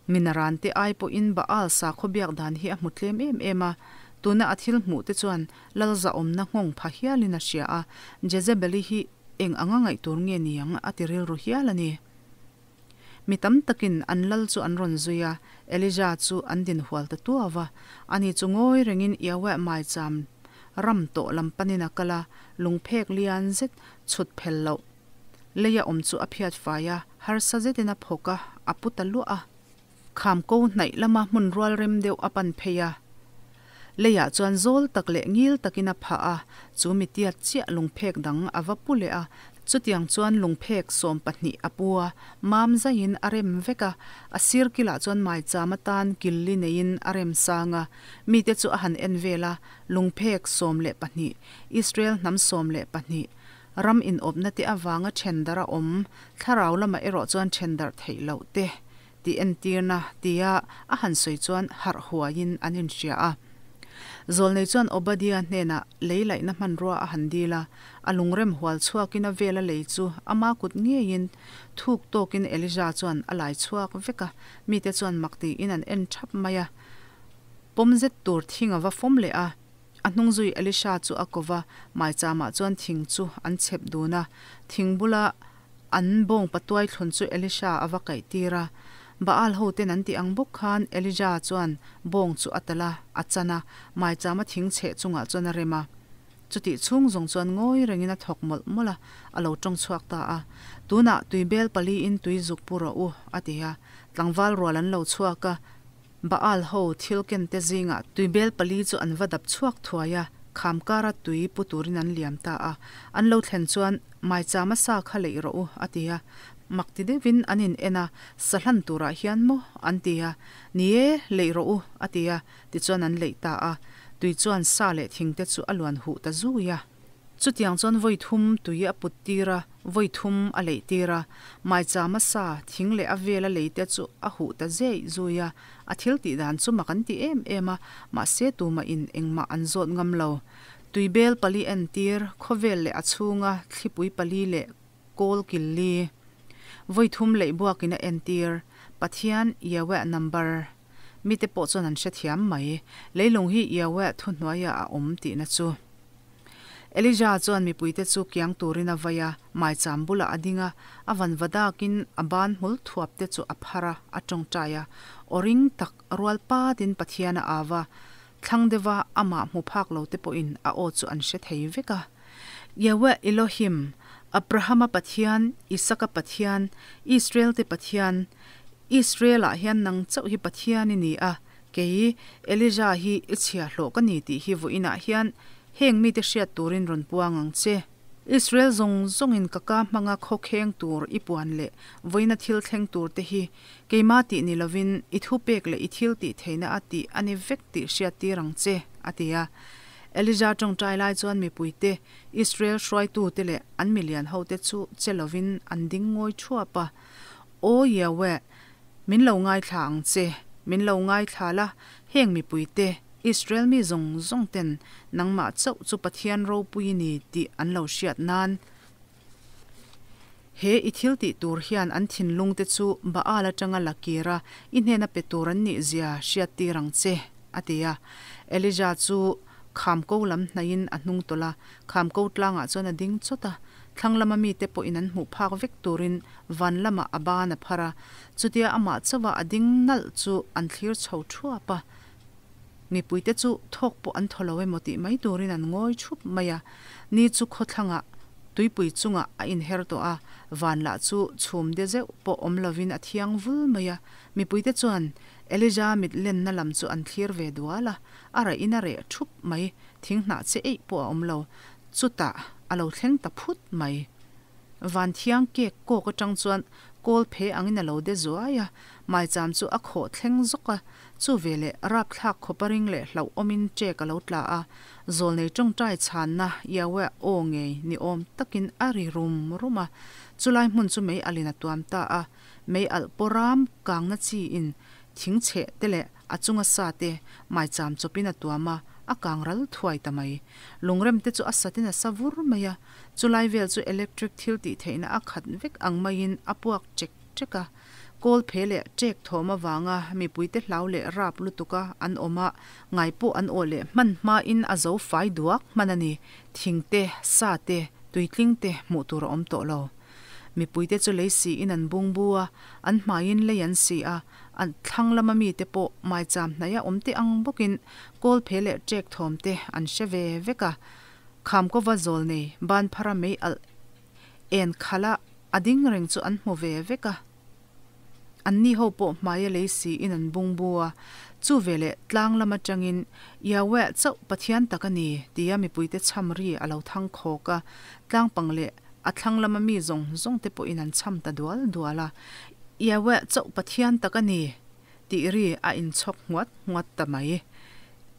Minarante ai pawhin Baal sakhaw biak dan hi a hmu tlem em em a, tuna a thil hmuh te chuan Lal zahawmna nghawng pha hialin a hria a, Jezebeli hi eng anga ngaih tur nge niang a ti rilru hial a ni. Mi tam takin an lal chu an rawn zui a, Elijah chu an din hual ta tuau va. Ani chu ngawi rengin Yahweh maicham ram tawh lam panin a kal a, lungphek lian zet chhut phel loh leia awm chu a phiat fai a, harsa zetin a phawk a, a pu ta luah a. Kham ko hnaih lama hmun rual rem deuh a pan phei a. Leiah chuan zawl tak leh ngil takin a phah a, chu mi tiat chiah lungphek dang a va pu leh a. Chutiang chuan lungphek 12 a pu a, mam zaiin a rem vek a. A sir kilah chuan maicham atan killi neiin a rem sang a. Mite chu a han en vel a, lungphek 12, Israel hnam 12, ram inawpna te avanga then darh a awm, thlarau lamah erawh chuan then darh theih loh te tih entirna tia a han sawi chuan harh huaiin an inhria a. Zawlnei chuan Obadiah hnenah lei laihna hmanrua a han dil a, a lungrem hual chhuakin a vela lei chu ama kut ngeiin thuk tawkin Elijah chuan a lai chhuak vek a, mite chuan mak tiin an en thap mai a. Pawm zet tur thing a va fawm leh a, a hnung zui Elisha chu a ko va, maicham-ah chuan thing chu an chhep dun a, thing bula An bawng patuai thlun chu Elisha a va kaih tir a. Baal hoten an tih ang bawk khan Elija chuan bawng chu a talh a, a chan a, maichama thing chheh chungah chuan a rem a. Chutih chhung zawng chuan ngawi rengin a thawk mawlh mawlh a, a lo tawng chhuak ta a. Tunah tuibel paliin tui zuk pu rawh u, a ti a. Tlangval rual an lo chhuak a. Baal ho thil kente zingah tuibel pali chu an va dap chhuak thuai a, kham kara tui pu turin an liam ta a. An lo thlen chuan, Maichama sa kha leih rawh u, a ti a. Mak ti deuhin an in en a, Sa hlan turah hian maw? an ti a. Ni e, leih rawh u, a ti a. Tichuan an leih ta a. Tui chuan sa leh thingte chu a luan huh ta zui a. Chutiang chuan vawi thum tui a put tir a, vawi thum a leih tir a. Maichama sa, thing leh a vela leite chu a huh ta zeih zui a. A thil tih dan chu mak an ti em em a, mahse tumahin engmah an zawt ngam lo. Tuibel pali entir, khawvel leh a chhunga thlipui pali leh kawl kil li. Vawi thum leih buakin a entir, Pathian Yahweh number. Mite pawh chuan an hrethiam mai. Leilung hi Yahweh thuhnuaiah a awm tihna chu. Elijah chuan mipuite chu kiang turin a vai a, maicham bulah a ding a, a vanva dakin a ban hmul thuap te chu a phar a, a tawngtai a. Aw ring tak, rual patin Pathian a au a, thlang deuha amah hmu phak lo te pawhin a aw chu an hre thei vek a. Yahweh Elohim, Abrahama Pathian, Isaka Pathian, Israel-te Pathian, Israel-ah hian nang chauh hi Pathian i ni a, Kei, Elijah hi i chhiahhlawh ka ni tih hi vawiinah hian heng mite hriat turin rawn puang ang che. Israel zawng zawngin ka ka hmanga khawkheng tur i puan leh vawiina thil thleng tur te hi keimah tih ni lovin i thupek leh i thil tih theihna a tih a ni vek tih hriattir ang che, a ti a. Elijah tawngtai lai chuan mipuite, Israel hruaitute leh an milian hote chu che lovin an ding ngawi thuap a. Aw Yahweh, Min lo ngaithla ang che, min lo ngaithla la, heng mipuite, Israel mi zawng zawng ten nangmah chauh chu Pathian ropui i ni tih an lo hriat nan. He i thil tih tur hian an thinlung te chu Baal atanga la kir a, i hnena pe tur an nih zia hriat tir ang che, a ti a. Elijah chu Kham ko lam hnaihin a hnung tawlh a, kham ko tlangah chuan a ding chawt a, thlang lama mite pawhin an hmuh phak vek turin van lamah a ban a phar a, chutia amah chauha a ding nalh chu an thlir chho thuap a. Mipuite chu thawk pawh an thaw lo emaw tih mai turin an ngawi thup mai a, ni chu khawthlangah tuipui chungah a inher tawh a, van lah chu chhum de zeuh pawh awm lovin a thiang vul mai a, mipuite chuan Elijah mit lenna lam chu an thlir ve dual a, a reh in a reh thup mai, thing hnah che eih pawh a awm lo, chutah a lo thleng ta phut mai. Van thiang kek kawk atang chuan kawl phe angin a lo de zuai a, maicham chu a khawh thleng zawk a, chu veleh rapthlak khawpa ring leh hlauhawmin ṭek a lo tla a, zawlnei tawngtai chhanna Yahweh aw ngei ni awm takin a ri rum rum a, chulai hmun chu mei alin a tuam ta a, mei alh pawram kangna chi in thing chheh te leh A chunga sa te maicham chawpin a tuam a, a kang ral thuai ta mai. Lungrem te chu a satin a sa vur mai a, chulai vel chu electric thil tih theihna a khat vek ang maiin a puak ṭek ṭek a. Kawl phe leh ṭek thawm avanga mipuite hlau leh rap lutuka an awm a, ngai pawh an awh leh hman hmain a zo fai duak hman a ni. Thing te, sa te, tuitling te hmuh tur a awm tawh lo. Mipuite chu lei siin an bungbu a, an hmaiin lei an si a, An thlang lama mite pawh maicham hnaia awm te ang bawkin kawlphe leh ṭek thawm te an hre ve vek a. Khamkova zawl nei banphara mei alh en khala a ding reng chu an hmu ve vek a. Anni ho pawh hmaia lei siin an bungbu a, chu veleh tlang lam atangin Yahweh chauh Pathian tak a ni tia mipuite chham ri a lo thang khawk a, tlangpang leh a thlang lama mi zawng zawng te pawhin an chham ta dual dual a. Yahweh chauh Pathian tak a ni, tih ri a inchhawk nghuat nghuat ta mai.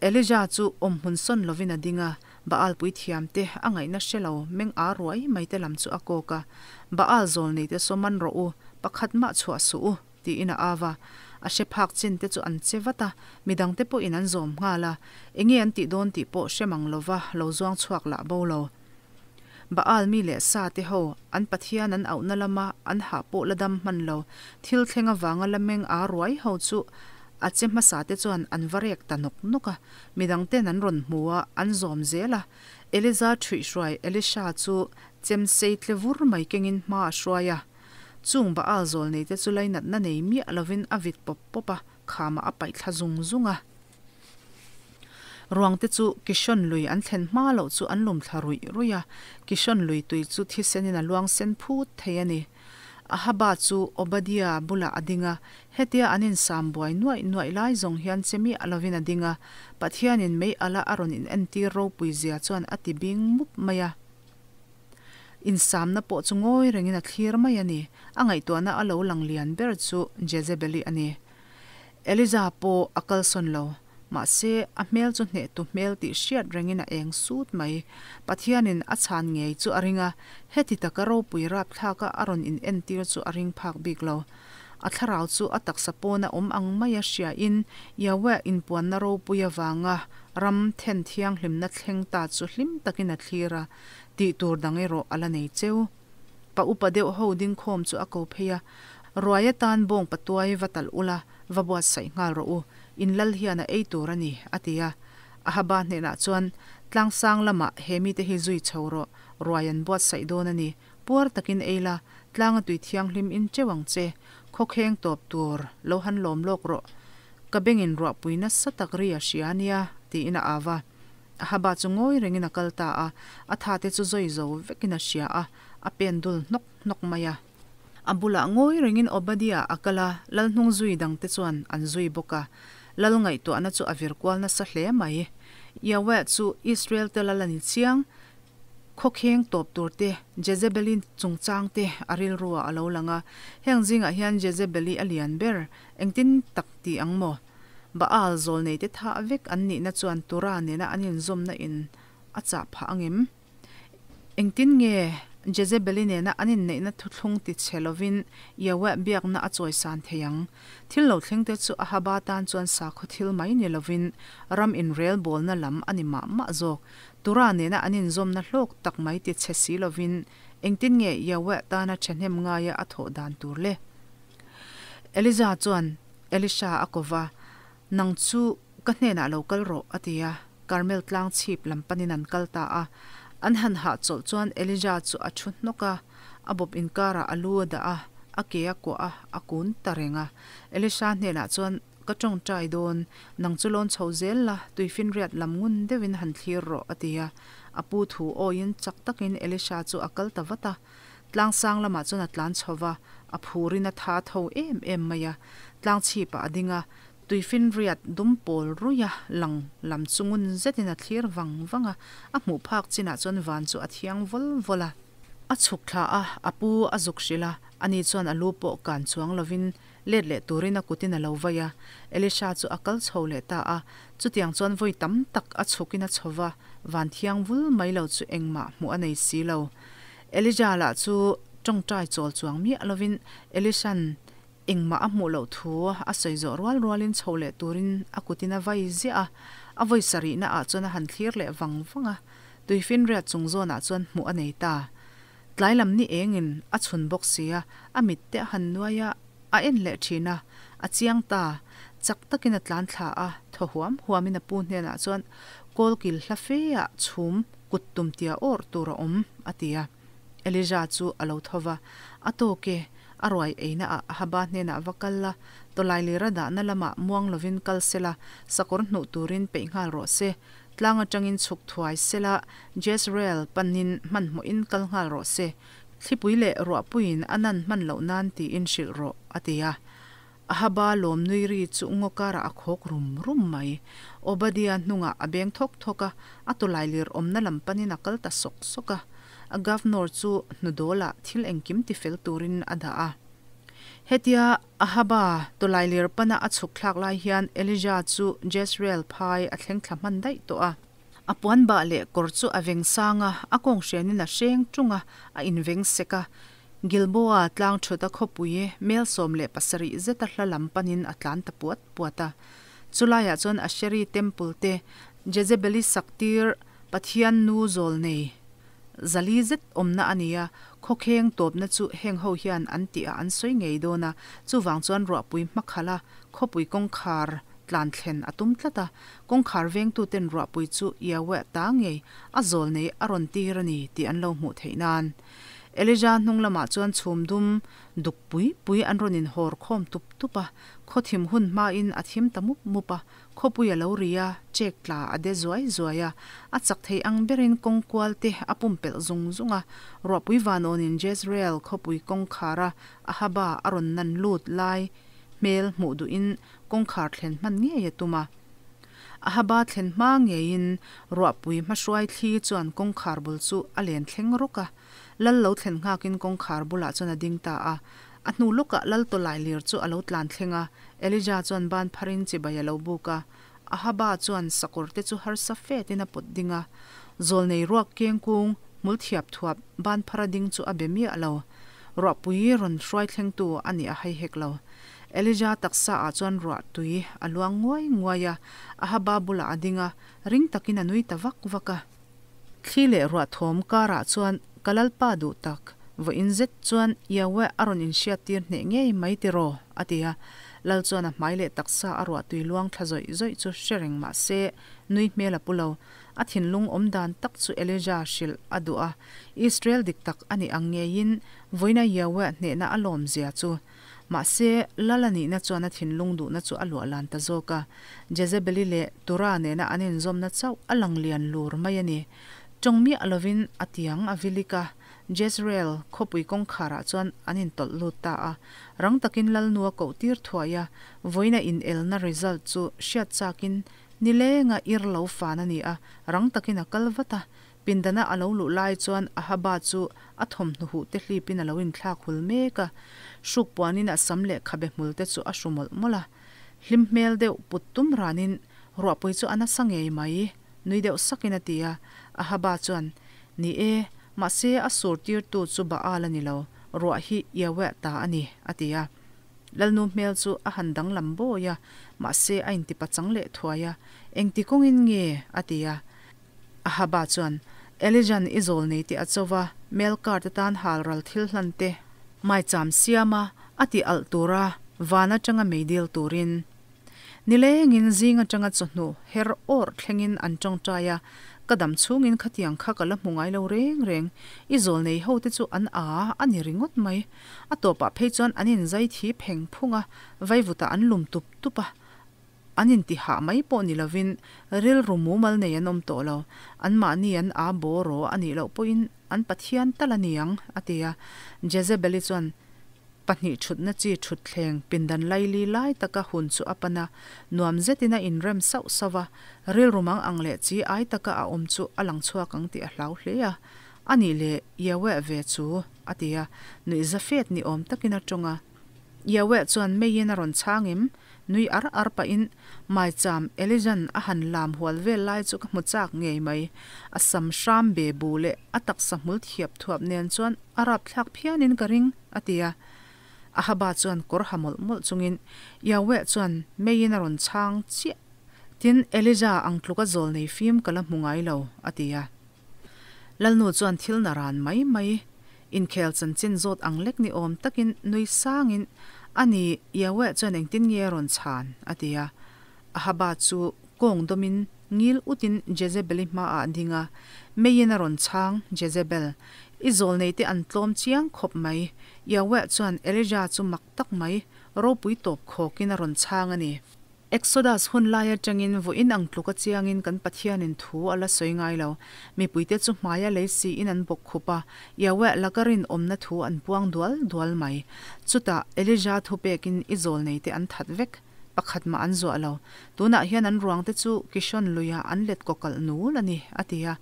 Elijah chu awmhmun sawn lovin a ding a, Baal puithiamte a ngaihna hre lo meng aa ruai mai te lam chu a kawk a. Baal zawl neite saw man rawh u, pakhat mah chhuah suh u, tiin a au a. A hre phak chin te chu an che vat a, midangte pawhin an zawm nghal a. Enge an tih dawn tih pawh hre mang lova lo zuang chhuak lah bo lo. Baal mi leh sa te ho, an Pathian an auhna lama an hah pawh la dam hman lo, thil thleng avanga la meng aa ruai ho chu a che hmasa te chuan an va rek ta nawk nawk a, midang ten an rawn hmu a, an zawm zel a. Eliza ṭhuihhruai Elisha chu chem sei tle vur mai kengin hma a hruai a. Chung Baal zawl nei te chu lainatna nei miah lovin a vit pawp pawp a, khamah a paih thla zung zung a. Ruang te chu Kishon lui an thlen hma loh chu an lum thla ruih ruih a, Kishon lui tui chu thisenin a luang sen phut thei a ni. Ahaba chu Obadia bulah a ding a, hetia an insam buai nuaih nuaih lai zawng hian che miah lovin a ding a, Pathianin mei ala a rawn inentir ropui zia chuan a ti bing mup mai a. Insamna pawh chu ngawi rengin a thlir mai a ni. A ngaihtuahna a lo lang lian ber chu Jezebeli a ni. Eliza pawh a kalsawn lo. Mahse, a hmel chu hnehtu hmel tih hriat rengin a eng sut mai. Pathianin a chhan ngei chu a ring a, heti taka ropui rapthlaka a rawn inentir chu a ring phak bik lo. A thlarau chu a taksa pawna awm ang maia hriain Yahweh inpuanna ropui avanga ram then thianghlimna thleng ta chu hlim takin a thlir a, tih tur dang erawh a la nei cheu. Pa upa deuh ho ding khawm chu a ko phei a, Ruai atan bawng patuai va talh ula, va buatsaih nghal rawh u, in lal hian a ei tur a ni, a ti a. Ahaba hnenah chuan, Tlangsang lamah he mite hi zui chho rawh, ruai an buatsaih dawn a ni, puar takin ei la, tlanga tui thianghlim in teuh ang che, khawkheng tawp tur lo han lawm lawk rawh, ka bengin ruahpui nasa tak ri a hria nia, tiin a au a. Ahaba chu ngawi rengin a kal ta a, a thate chu zawi zo vekin a hria a, a pen dul hnawk hnawk mai a. A bulah ngawi rengin Obadiah a kal a, lal hnung zui dangte chuan an zui bawk a. Lal ngaihtuahna chu a vir kual nasa hle mai. Yahweh chu Israel te lal a ni chiang. Khawkheng tawp tur te, Jezebeli chungchang te a rilruah a lo lang a. Heng zingah hian Jezebeli a lian ber, engtin tak ti ang maw? Baal zawl neite thah vek an nihna chuan Tura nena an inzawmna in a chah phah angem? Engtin nge Jezebeli nena an inneihna thuthlung ti chhe lovin Yahweh biakna a chawisan thei ang? Thil lo thlengte chu Ahaba tan chuan sakhaw thil mai ni lovin ram inrelbawlna lam a ni mah mah zawk. Tura nena an inzawmna hlawk tak mai ti chhe si lovin engtin nge Yahweh tana thahnem ngaia a thawh dan tur le? Elija chuan Elisha a ko va, Nang chu ka hnenah lo kal rawh, a ti a. Karmel tlang chhip lam panin an kal ta a. An han hahchawlh chuan Elija chu a thu hnawk a, a bawp inkarah a lu a dah a, a ke a kuah a, a kun ta reng a. Elisha hnenah chuan, Ka tawngtai dawn, nang chu lawn chho zel la, tuifinriat lam ngun deuhin han thlir rawh, a ti a. A pu thu awiin chak takin Elisha chu a kal ta vat a. Tlangsang lamah chuan a tlan chho va, a phurin a tha tho em em mai a. Tlang chhipah a ding a, tuifinriat dum pawl ruia lang lam chu ngun zetin a thlir vang vang a, a hmuh phak chinah chuan van chu a thiang vawl vawl a. A chhuk thla a, a pu a zuk hrilh a, ani chuan a lu pawh kan chuang lovin let leh turin a kutin a lo vai a. Elisha chu a kal chho leh ta a, chutiang chuan vawi tam tak a chhukin a chho va, van thiang vul mai lo chu engmah hmuh a nei si lo. Elija lah chu tawngtai chawl chuang miah lovin Elisha'n engmah a hmuh loh thu a sawi zawh rual rualin chho leh turin a kutin a vai ziah a, a vawi sarihna ah chuan a han thlir leh vang vang a, tuifinriat chung zawnah chuan hmuh a nei ta. Tlai lam ni engin a chhun bawk si a, a mit te a han nuai a, a en leh thin a, a chiang ta. Chak takin a tlan thla a, thaw huam huamin a pu hnenah chuan kawlkil hla fe ah chhum Kut tum tia awrh tur a awm, a ti a. Elijah chu a lo tho va, A tawk e, a ruai eina ah Ahaba hnenah va kal la, tawlai lira dahna lamah muang lovin kal sela, sakawr hnuh turin peih nghal rawh se, tlang atangin chhuk thuai sela, Jezreel panin hmanhmawhin kal nghal rawh se, thlipui leh ruahpuiin a nan hman loh nan tiin hrilh rawh, a ti a. Ahaba lawm nui ri chu ngaw karah a khawk rum rum mai. Obadiah hnungah a beng thawk thawk a, a tawlai lir awmna lam panin a kal ta sawk sawk a. A governor chu hnudawlah thil engkim tifel turin a dah a. Hetia Ahaba tawlai lir pana a chhuk thlak lai hian Elijah chu Jezreel phai a thleng thla hman daih tawh a. A puan bah leh kawr chu a veng sang a, a kawng hrenin a hreng tung a, a inveng sek a. Gilboa tlang thut a khawpui mel 17 zeta hla lam panin a tlan ta puat puat a. Chulaiah chuan Asheri temple te, Jezebeli saktir Pathian nu zawl nei zali zet awmna a ni a, khawkheng tawpna chu heng ho hian an tih ah an sawi ngei dawn a, chuvang chuan ruahpui hmakhalh a khawpui kawngkhar tlan thlen a tum tlat a, kawngkhar vengtuten ruahpui chu Yahweh ta ngei a zawl nei a rawn tir a ni tih an lo hmuh theih nan. Elijah hnung lamah chuan chhum dum duk pui pui an rawn inhawr khawm tup tup a, khaw thim hun hmain a thim ta mup mup a, khawpui a lo ri a, chek tla a de zuai zuai a, a chak thei ang berin kawng kual te a pumpelh zung zung a, ruahpui vanawnin Jezreel khawpui kawngkhar a Ahaba a rawn nan lut lai hmel hmuh duhin kawngkhar thlen hman ngei a tum a. Ahaba thlen hma ngeiin ruahpui hmahruai thli chuan kawngkhar bul chu a len thleng rawk a. Lal lo thlen nghakin kawngkhar bulah chuan a ding ta a. A hnu lawkah lal tawlai lir chu a lo tlan thleng a, Elijah chuan ban pharin chibai a lo buk a. Ahaba chuan sakawrte chu harsa fetin a pawt ding a. Zawlnei ruak keng kung, hmul thiap thuap, ban phara ding chu a be miah lo. Ruahpui rawn hruai thlengtu a nih a hai hek lo. Elija taksa ah chuan ruah tui a luang nguai nguai a, Ahaba bulah a ding a, ring takin a nui ta vak vak a. Thli leh ruah thawm karah chuan ka Lalpa duh tak, vawiin zet chuan Yahweh a rawn inhriattir hneh ngei mai tiraw? a ti a. Lal chuan a hmai leh taksa a ruah tui luang thla zawih zawih chu hre reng mah se nui hmel a pu lo. A thinlung awm dan tak chu Elijah hrilh a duh a, Israel dik tak a nih ang ngeiin vawiina Yahweh hnehna a lawmzia chu. Mahse, Lal a nihna chuan a thinlung duhna chu a luah lan ta zawk a. Jezebeli leh Tura nena an inzawmna chauh a lang lian lur mai a ni. Tawng miah lovin a tiang a vilik a, Jezreel khawpui kawngkharah chuan an intawlh lut ta a. Rang takin Lalnu a koh tir thuai a, vawiina inelna result chu hriat chakin Nilenga ir lo fan a ni a, rang takin a kal vat a. Pindana a lo luh lai chuan Ahaba chu a thawmhnaw huh te hlipin a lo inthlak hul mek a. Hruk puanin a sam leh khabe hmul te chu a hru mawlh mawlh a. Hlim hmel deuh put tum ranin ruahpui chu a nasa ngei mai, nui deuh sakin a ti a. Ahaba chuan, Ni e, mahse a sur tirtu chu Baal a ni lo, ruah hi Yahweh ta a ni, a ti a. Lalnu hmel chu a han danglam bawi a, mahse a intipachang leh thuai a, Engti kawngin nge? a ti a. Ahaba chuan, Elijan i zawl nei tih a cho va, Melkar te tan halral thil hlan te maicham siam a, a ti alh tura van atanga meidil turin. Nilengin zing atanga chawhnu her awrh thlengin an tawngtai a, ka dam chhungin khatiang kha ka la hmu ngai lo reng reng, i zawl nei ho te chu an a a ni ringawt mai. A tawpah phei chuan an inzai thi pheng phung a, vaivutah an lum tup tup a, an intihah mai pawh ni lovin rilru mumal nei an awm tawh lo, anmahni an a bawraw a nih loh pawhin an Pathian tal a ni ang, a ti a. Jezebeli chuan pahnih thutna chi thutthleng pindan laili lai taka hun chu a pan a, nuam zetin a inrem sauh sauh a, rilru mang ang leh chi ai taka a awm chu a lang chhuak ang tih a hlau hle a. A nih leh Yahweh ve chu, a ti a, nuihza fet ni awm takin a tawng a. Yahweh chuan meiin a rawn chhang em? Nui ar ar pahin maicham Elijan a han lam hual vel lai chu ka hmu chak ngei mai. A sam hram be bu leh a taksa hmul thiap thuap nen chuan a rapthlak phianin ka ring, a ti a. Ahaba chuan kawr ha mawlh mawlh chungin Yahweh chuan meiin a rawn chhang chiah. Tin, Elija ang tluka zawl nei fim ka la hmu ngai lo, a ti a. Lalnu chuan thil na ran mai mai, inkhel chanchin zawt ang lek ni awm takin nui sangin, A ni, Yahweh chuan engtin nge a rawn chhan? a ti a. Ahaba chu kawng dawmin ngil utin Jezebeli hmaah a ding a, Meiin a rawn chhang, Jezebel, i zawlneite an tlawm chiang khawp mai. Yahweh chuan Elijah chu mak tak mai, ropui tawp khawkin a rawn chhang a ni. Exodus hun lai atangin vawiin ang tluk a chiangin kan Pathianin thu a la sawi ngai lo. Mipuite chu hmaia lei siin an bawk khup a, Yahweh laka rinawmna thu an puang dual dual mai. Chutah, Elijah thu pekin i zawlneite an that vek. Pakhat mah an zuah lo. Tunah hian an ruangte chu Kishon luiah an let kawkalh nul a ni, a ti a.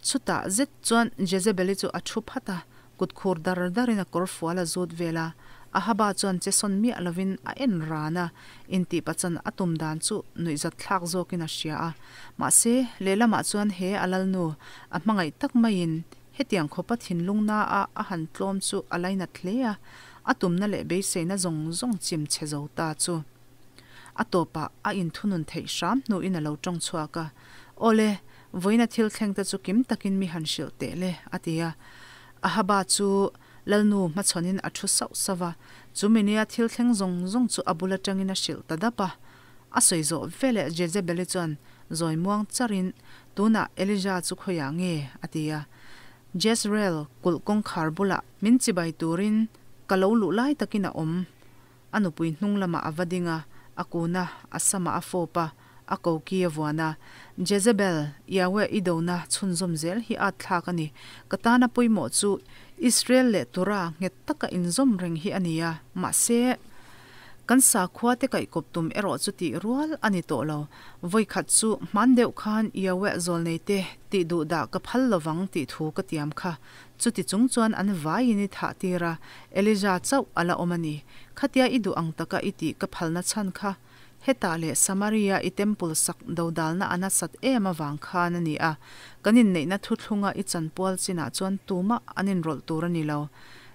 Chutah zet chuan Jezebeli chu a thu phat a, Kut khur dar darin a kawr fual a zut vel a, Ahaba chuan che sawn miah lovin a en ran a, intih pachan a tum dan chu nuihzat thlak zawkin a hria a. Mahse, lehlamah chuan he a lalnu, a hmangaih tak maiin hetiang khawpa thinlung na a a han tlawm chu a lainat hle a, a tumna leh beiseina zawng zawng chim chhe zo ta chu a tawpah a inthunun theih hram hnuin a lo tawng chhuak a, Awle, Vawiina thil thlengte chu kim takin mi han hrilh teh le, a ti a. Ahaba chu Lalnu hmachhawnin a thu sauh sauh va, chu minia thil thleng zawng zawng chu a bul atangin a hrilh ta dap a. A sawi zawh veleh Jezebeli chuan zawi muang charin, Tunah Elija chu khawiah nge? a ti a. Jezreel kulh kawngkhar bulah min chibai turin ka lo luh lai takin a awm. A nupui hnung lamah a va ding a, a kun a, a samah a fawp a, a koki a vuan a. Jezebel, Yahweh i dona chhunzawm zel hi at thlak a ni. Ka tana pawimawh chu Israel leh Torah nghet taka inzawm reng hi a ni a, mahse, kan sakhua te kaihkawp tum erawh chu tih rual a ni tawh lo. Vawikhat chu hman deuh khan Yahweh zawlneite tih duh dah ka phal lovang tih thu ka tiam kha. Chuti chung chuan an vaiin i thah tir a, Elijah chauh a la awm a ni. Khatia i duh ang taka i tih ka phalna chhan kha. Hetah leh Samaria i temple sak dodalna a nasat em avang khan a ni a, kan inneihna thuthlunga i chanpual chinah chuan tumah an inrawlh tur a ni lo.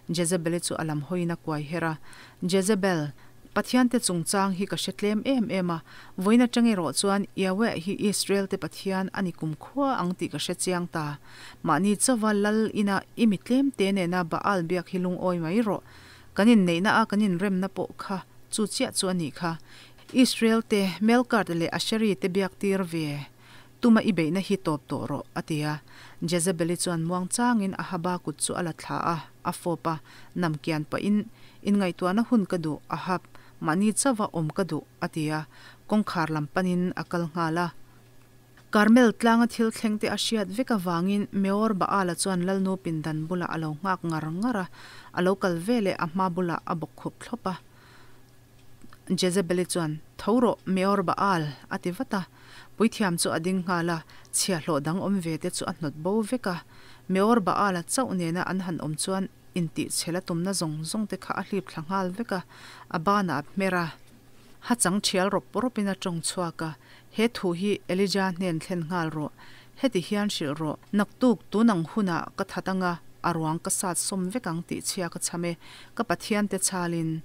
Jezebel-i chu a lam hawiin a kuai her a, Jezebel, Pathiante chungchang hi ka hre tlem em em a, vawiin atang erawh chuan Yahweh hi Israel-te Pathian a ni kumkhua ang tih ka hre chiang ta. Mahni chauva lal ina i mi tlemte nena Baal biak hi lungawi mai rawh. Kan inneihna a kan inremna pawh kha chu chiah chu a nih kha. Israel te, Melkart leh Asheri te biak tir ve tuma i beihna hi tawp tawh rawh, a ti a. Jezebeli chuan muangchangin Ahaba kut chu a la thla a, a fawp a, nam kian pahin, Inngaihtuahna hun ka duh, Ahab, mahni chauva awm ka duh, a ti a, kawngkhar lam panin a kal nghal a. Karmel tlanga thil thleng te a hriat vek avangin Meor Baala chuan Lalnu pindan bulah a lo nghak ngar ngar a, a lo kal veleh a hma bulah a bawk khup thlawp a. Jezebeli chuan, Tho rawh, Meor Baal, a ti vat a. Puithiam chu a ding nghal a, chhiahhlawh dang awm ve te chu a hnawt bo vek a. Meor Baala chauh nena an han awm chuan intih chhela tumna zawng zawng te kha a hlip thla nghal vek a, a banah a hmer a. Ha chang thial rawp rawpin a tawng chhuak a, He thu hi Elijah hnen thlen nghal rawh. Heti hian hrilh rawh. Naktuk tun ang hunah ka that anga a ruang ka sat sawm vek ang tih chhia ka chham e. Ka Pathiante chalin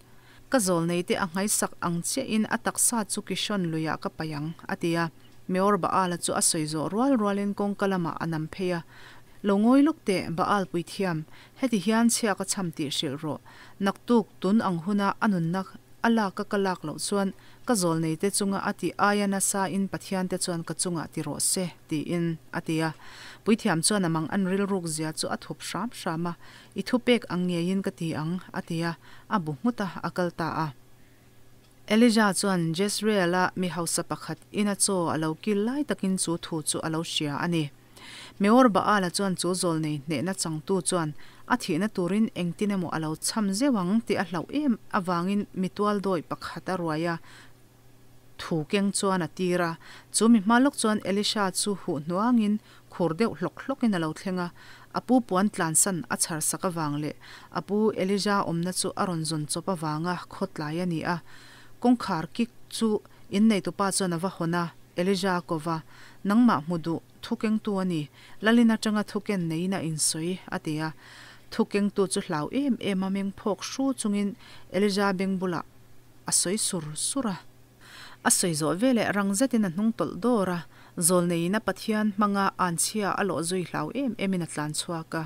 ka zawlneite a nghaisak ang chiahin a taksa chu Kishon luiah ka paih ang, a ti a. Meor Baala chu a sawi zawh rual rualin kawngka lamah a nam phei a. Lo ngawi lawk teh, Baal puithiam, heti hian chhia ka chham tih hrilh rawh. Naktuk tun ang huna a nunna a lak a ka lak loh chuan ka zawlneite chunga a tih aia nasa in Pathian te chuan ka chungah ti rawh se, tiin a ti a. Puithiam chuan a mang an rilruk zia chu a thup hram hram a, I thupek ang ngeiin ka ti ang, a ti a, a bu nghut a, a kal ta a. Elijah chuan Jezreel-a mi hausa pakhat ina chaw a lo kil lai takin chu thu chu a lo hria a ni. Meor Baal-a chuan chu zawlnei hnehna changtu chuan a thihna turin engtin emaw a lo chham zeuh ang tih a hlauh em avangin mi tualdawi pakhat a ruai a, thu keng chuan a tir a. Chu mi hma lawk chuan Elisha chu huh hnuangin khur deuh hlawk hlawkin a lo thleng a, a pu puan tlansan a chhar sak avang leh a pu Elijah awmna chu a rawn zawn chawp avanga khawtlai a ni a. Kawngkhar kik chu inneitupa chuan a va hawn a, Elijah a ko va, Nangmah hmu duh, thu kengtu a ni, Lalin atanga thu ken neiin a insawi, a ti a. Thu kengtu chu hlau em em a meng phawk hru chungin Elijah beng bulah a sawi sur sur a. A sawi zawh veleh rang zetin a hnung tawlh dawr a, zawlneiin a Pathian hmanga anchhia a lawh zui hlau em emin a tlan chhuak a.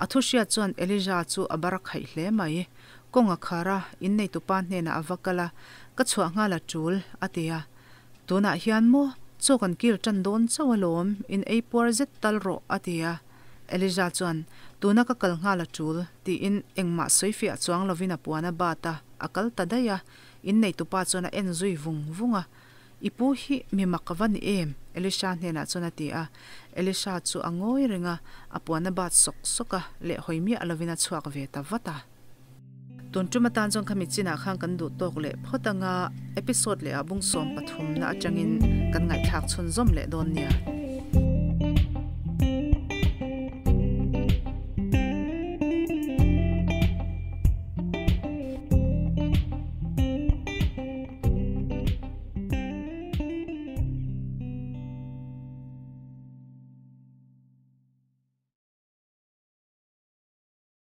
A thu hriat chuan Elijah chu a bar a khaih hle mai. Kawng a khar a, inneitupa hnenah a va kal a, Ka chhuah nghal a tul, a ti a. Tunah hian maw, chaw kan kil tan dawn chauh alawm, in ei puar zet tal rawh, a ti a. Elijah chuan, Tuna ka kal nghal a tul, tiin engmah sawi fiah chuang lovin a puan a bat a, a kal ta daih a. Inneitupa chuan a en zui vung vung a, I pu hi mi mak a va ni em? Elisha hnenah chuan a ti a. Elisha chu a ngawi reng a, a puan a bat sawk sawk a, lehhawi miah lovin a chhuak ve ta vat a. Tun tum atan chuan khami chinah khan kan duh tawk leh phawt anga episode leh ah bung 13 na atangin kan ngaihthlak chhunzawm leh dawn nia.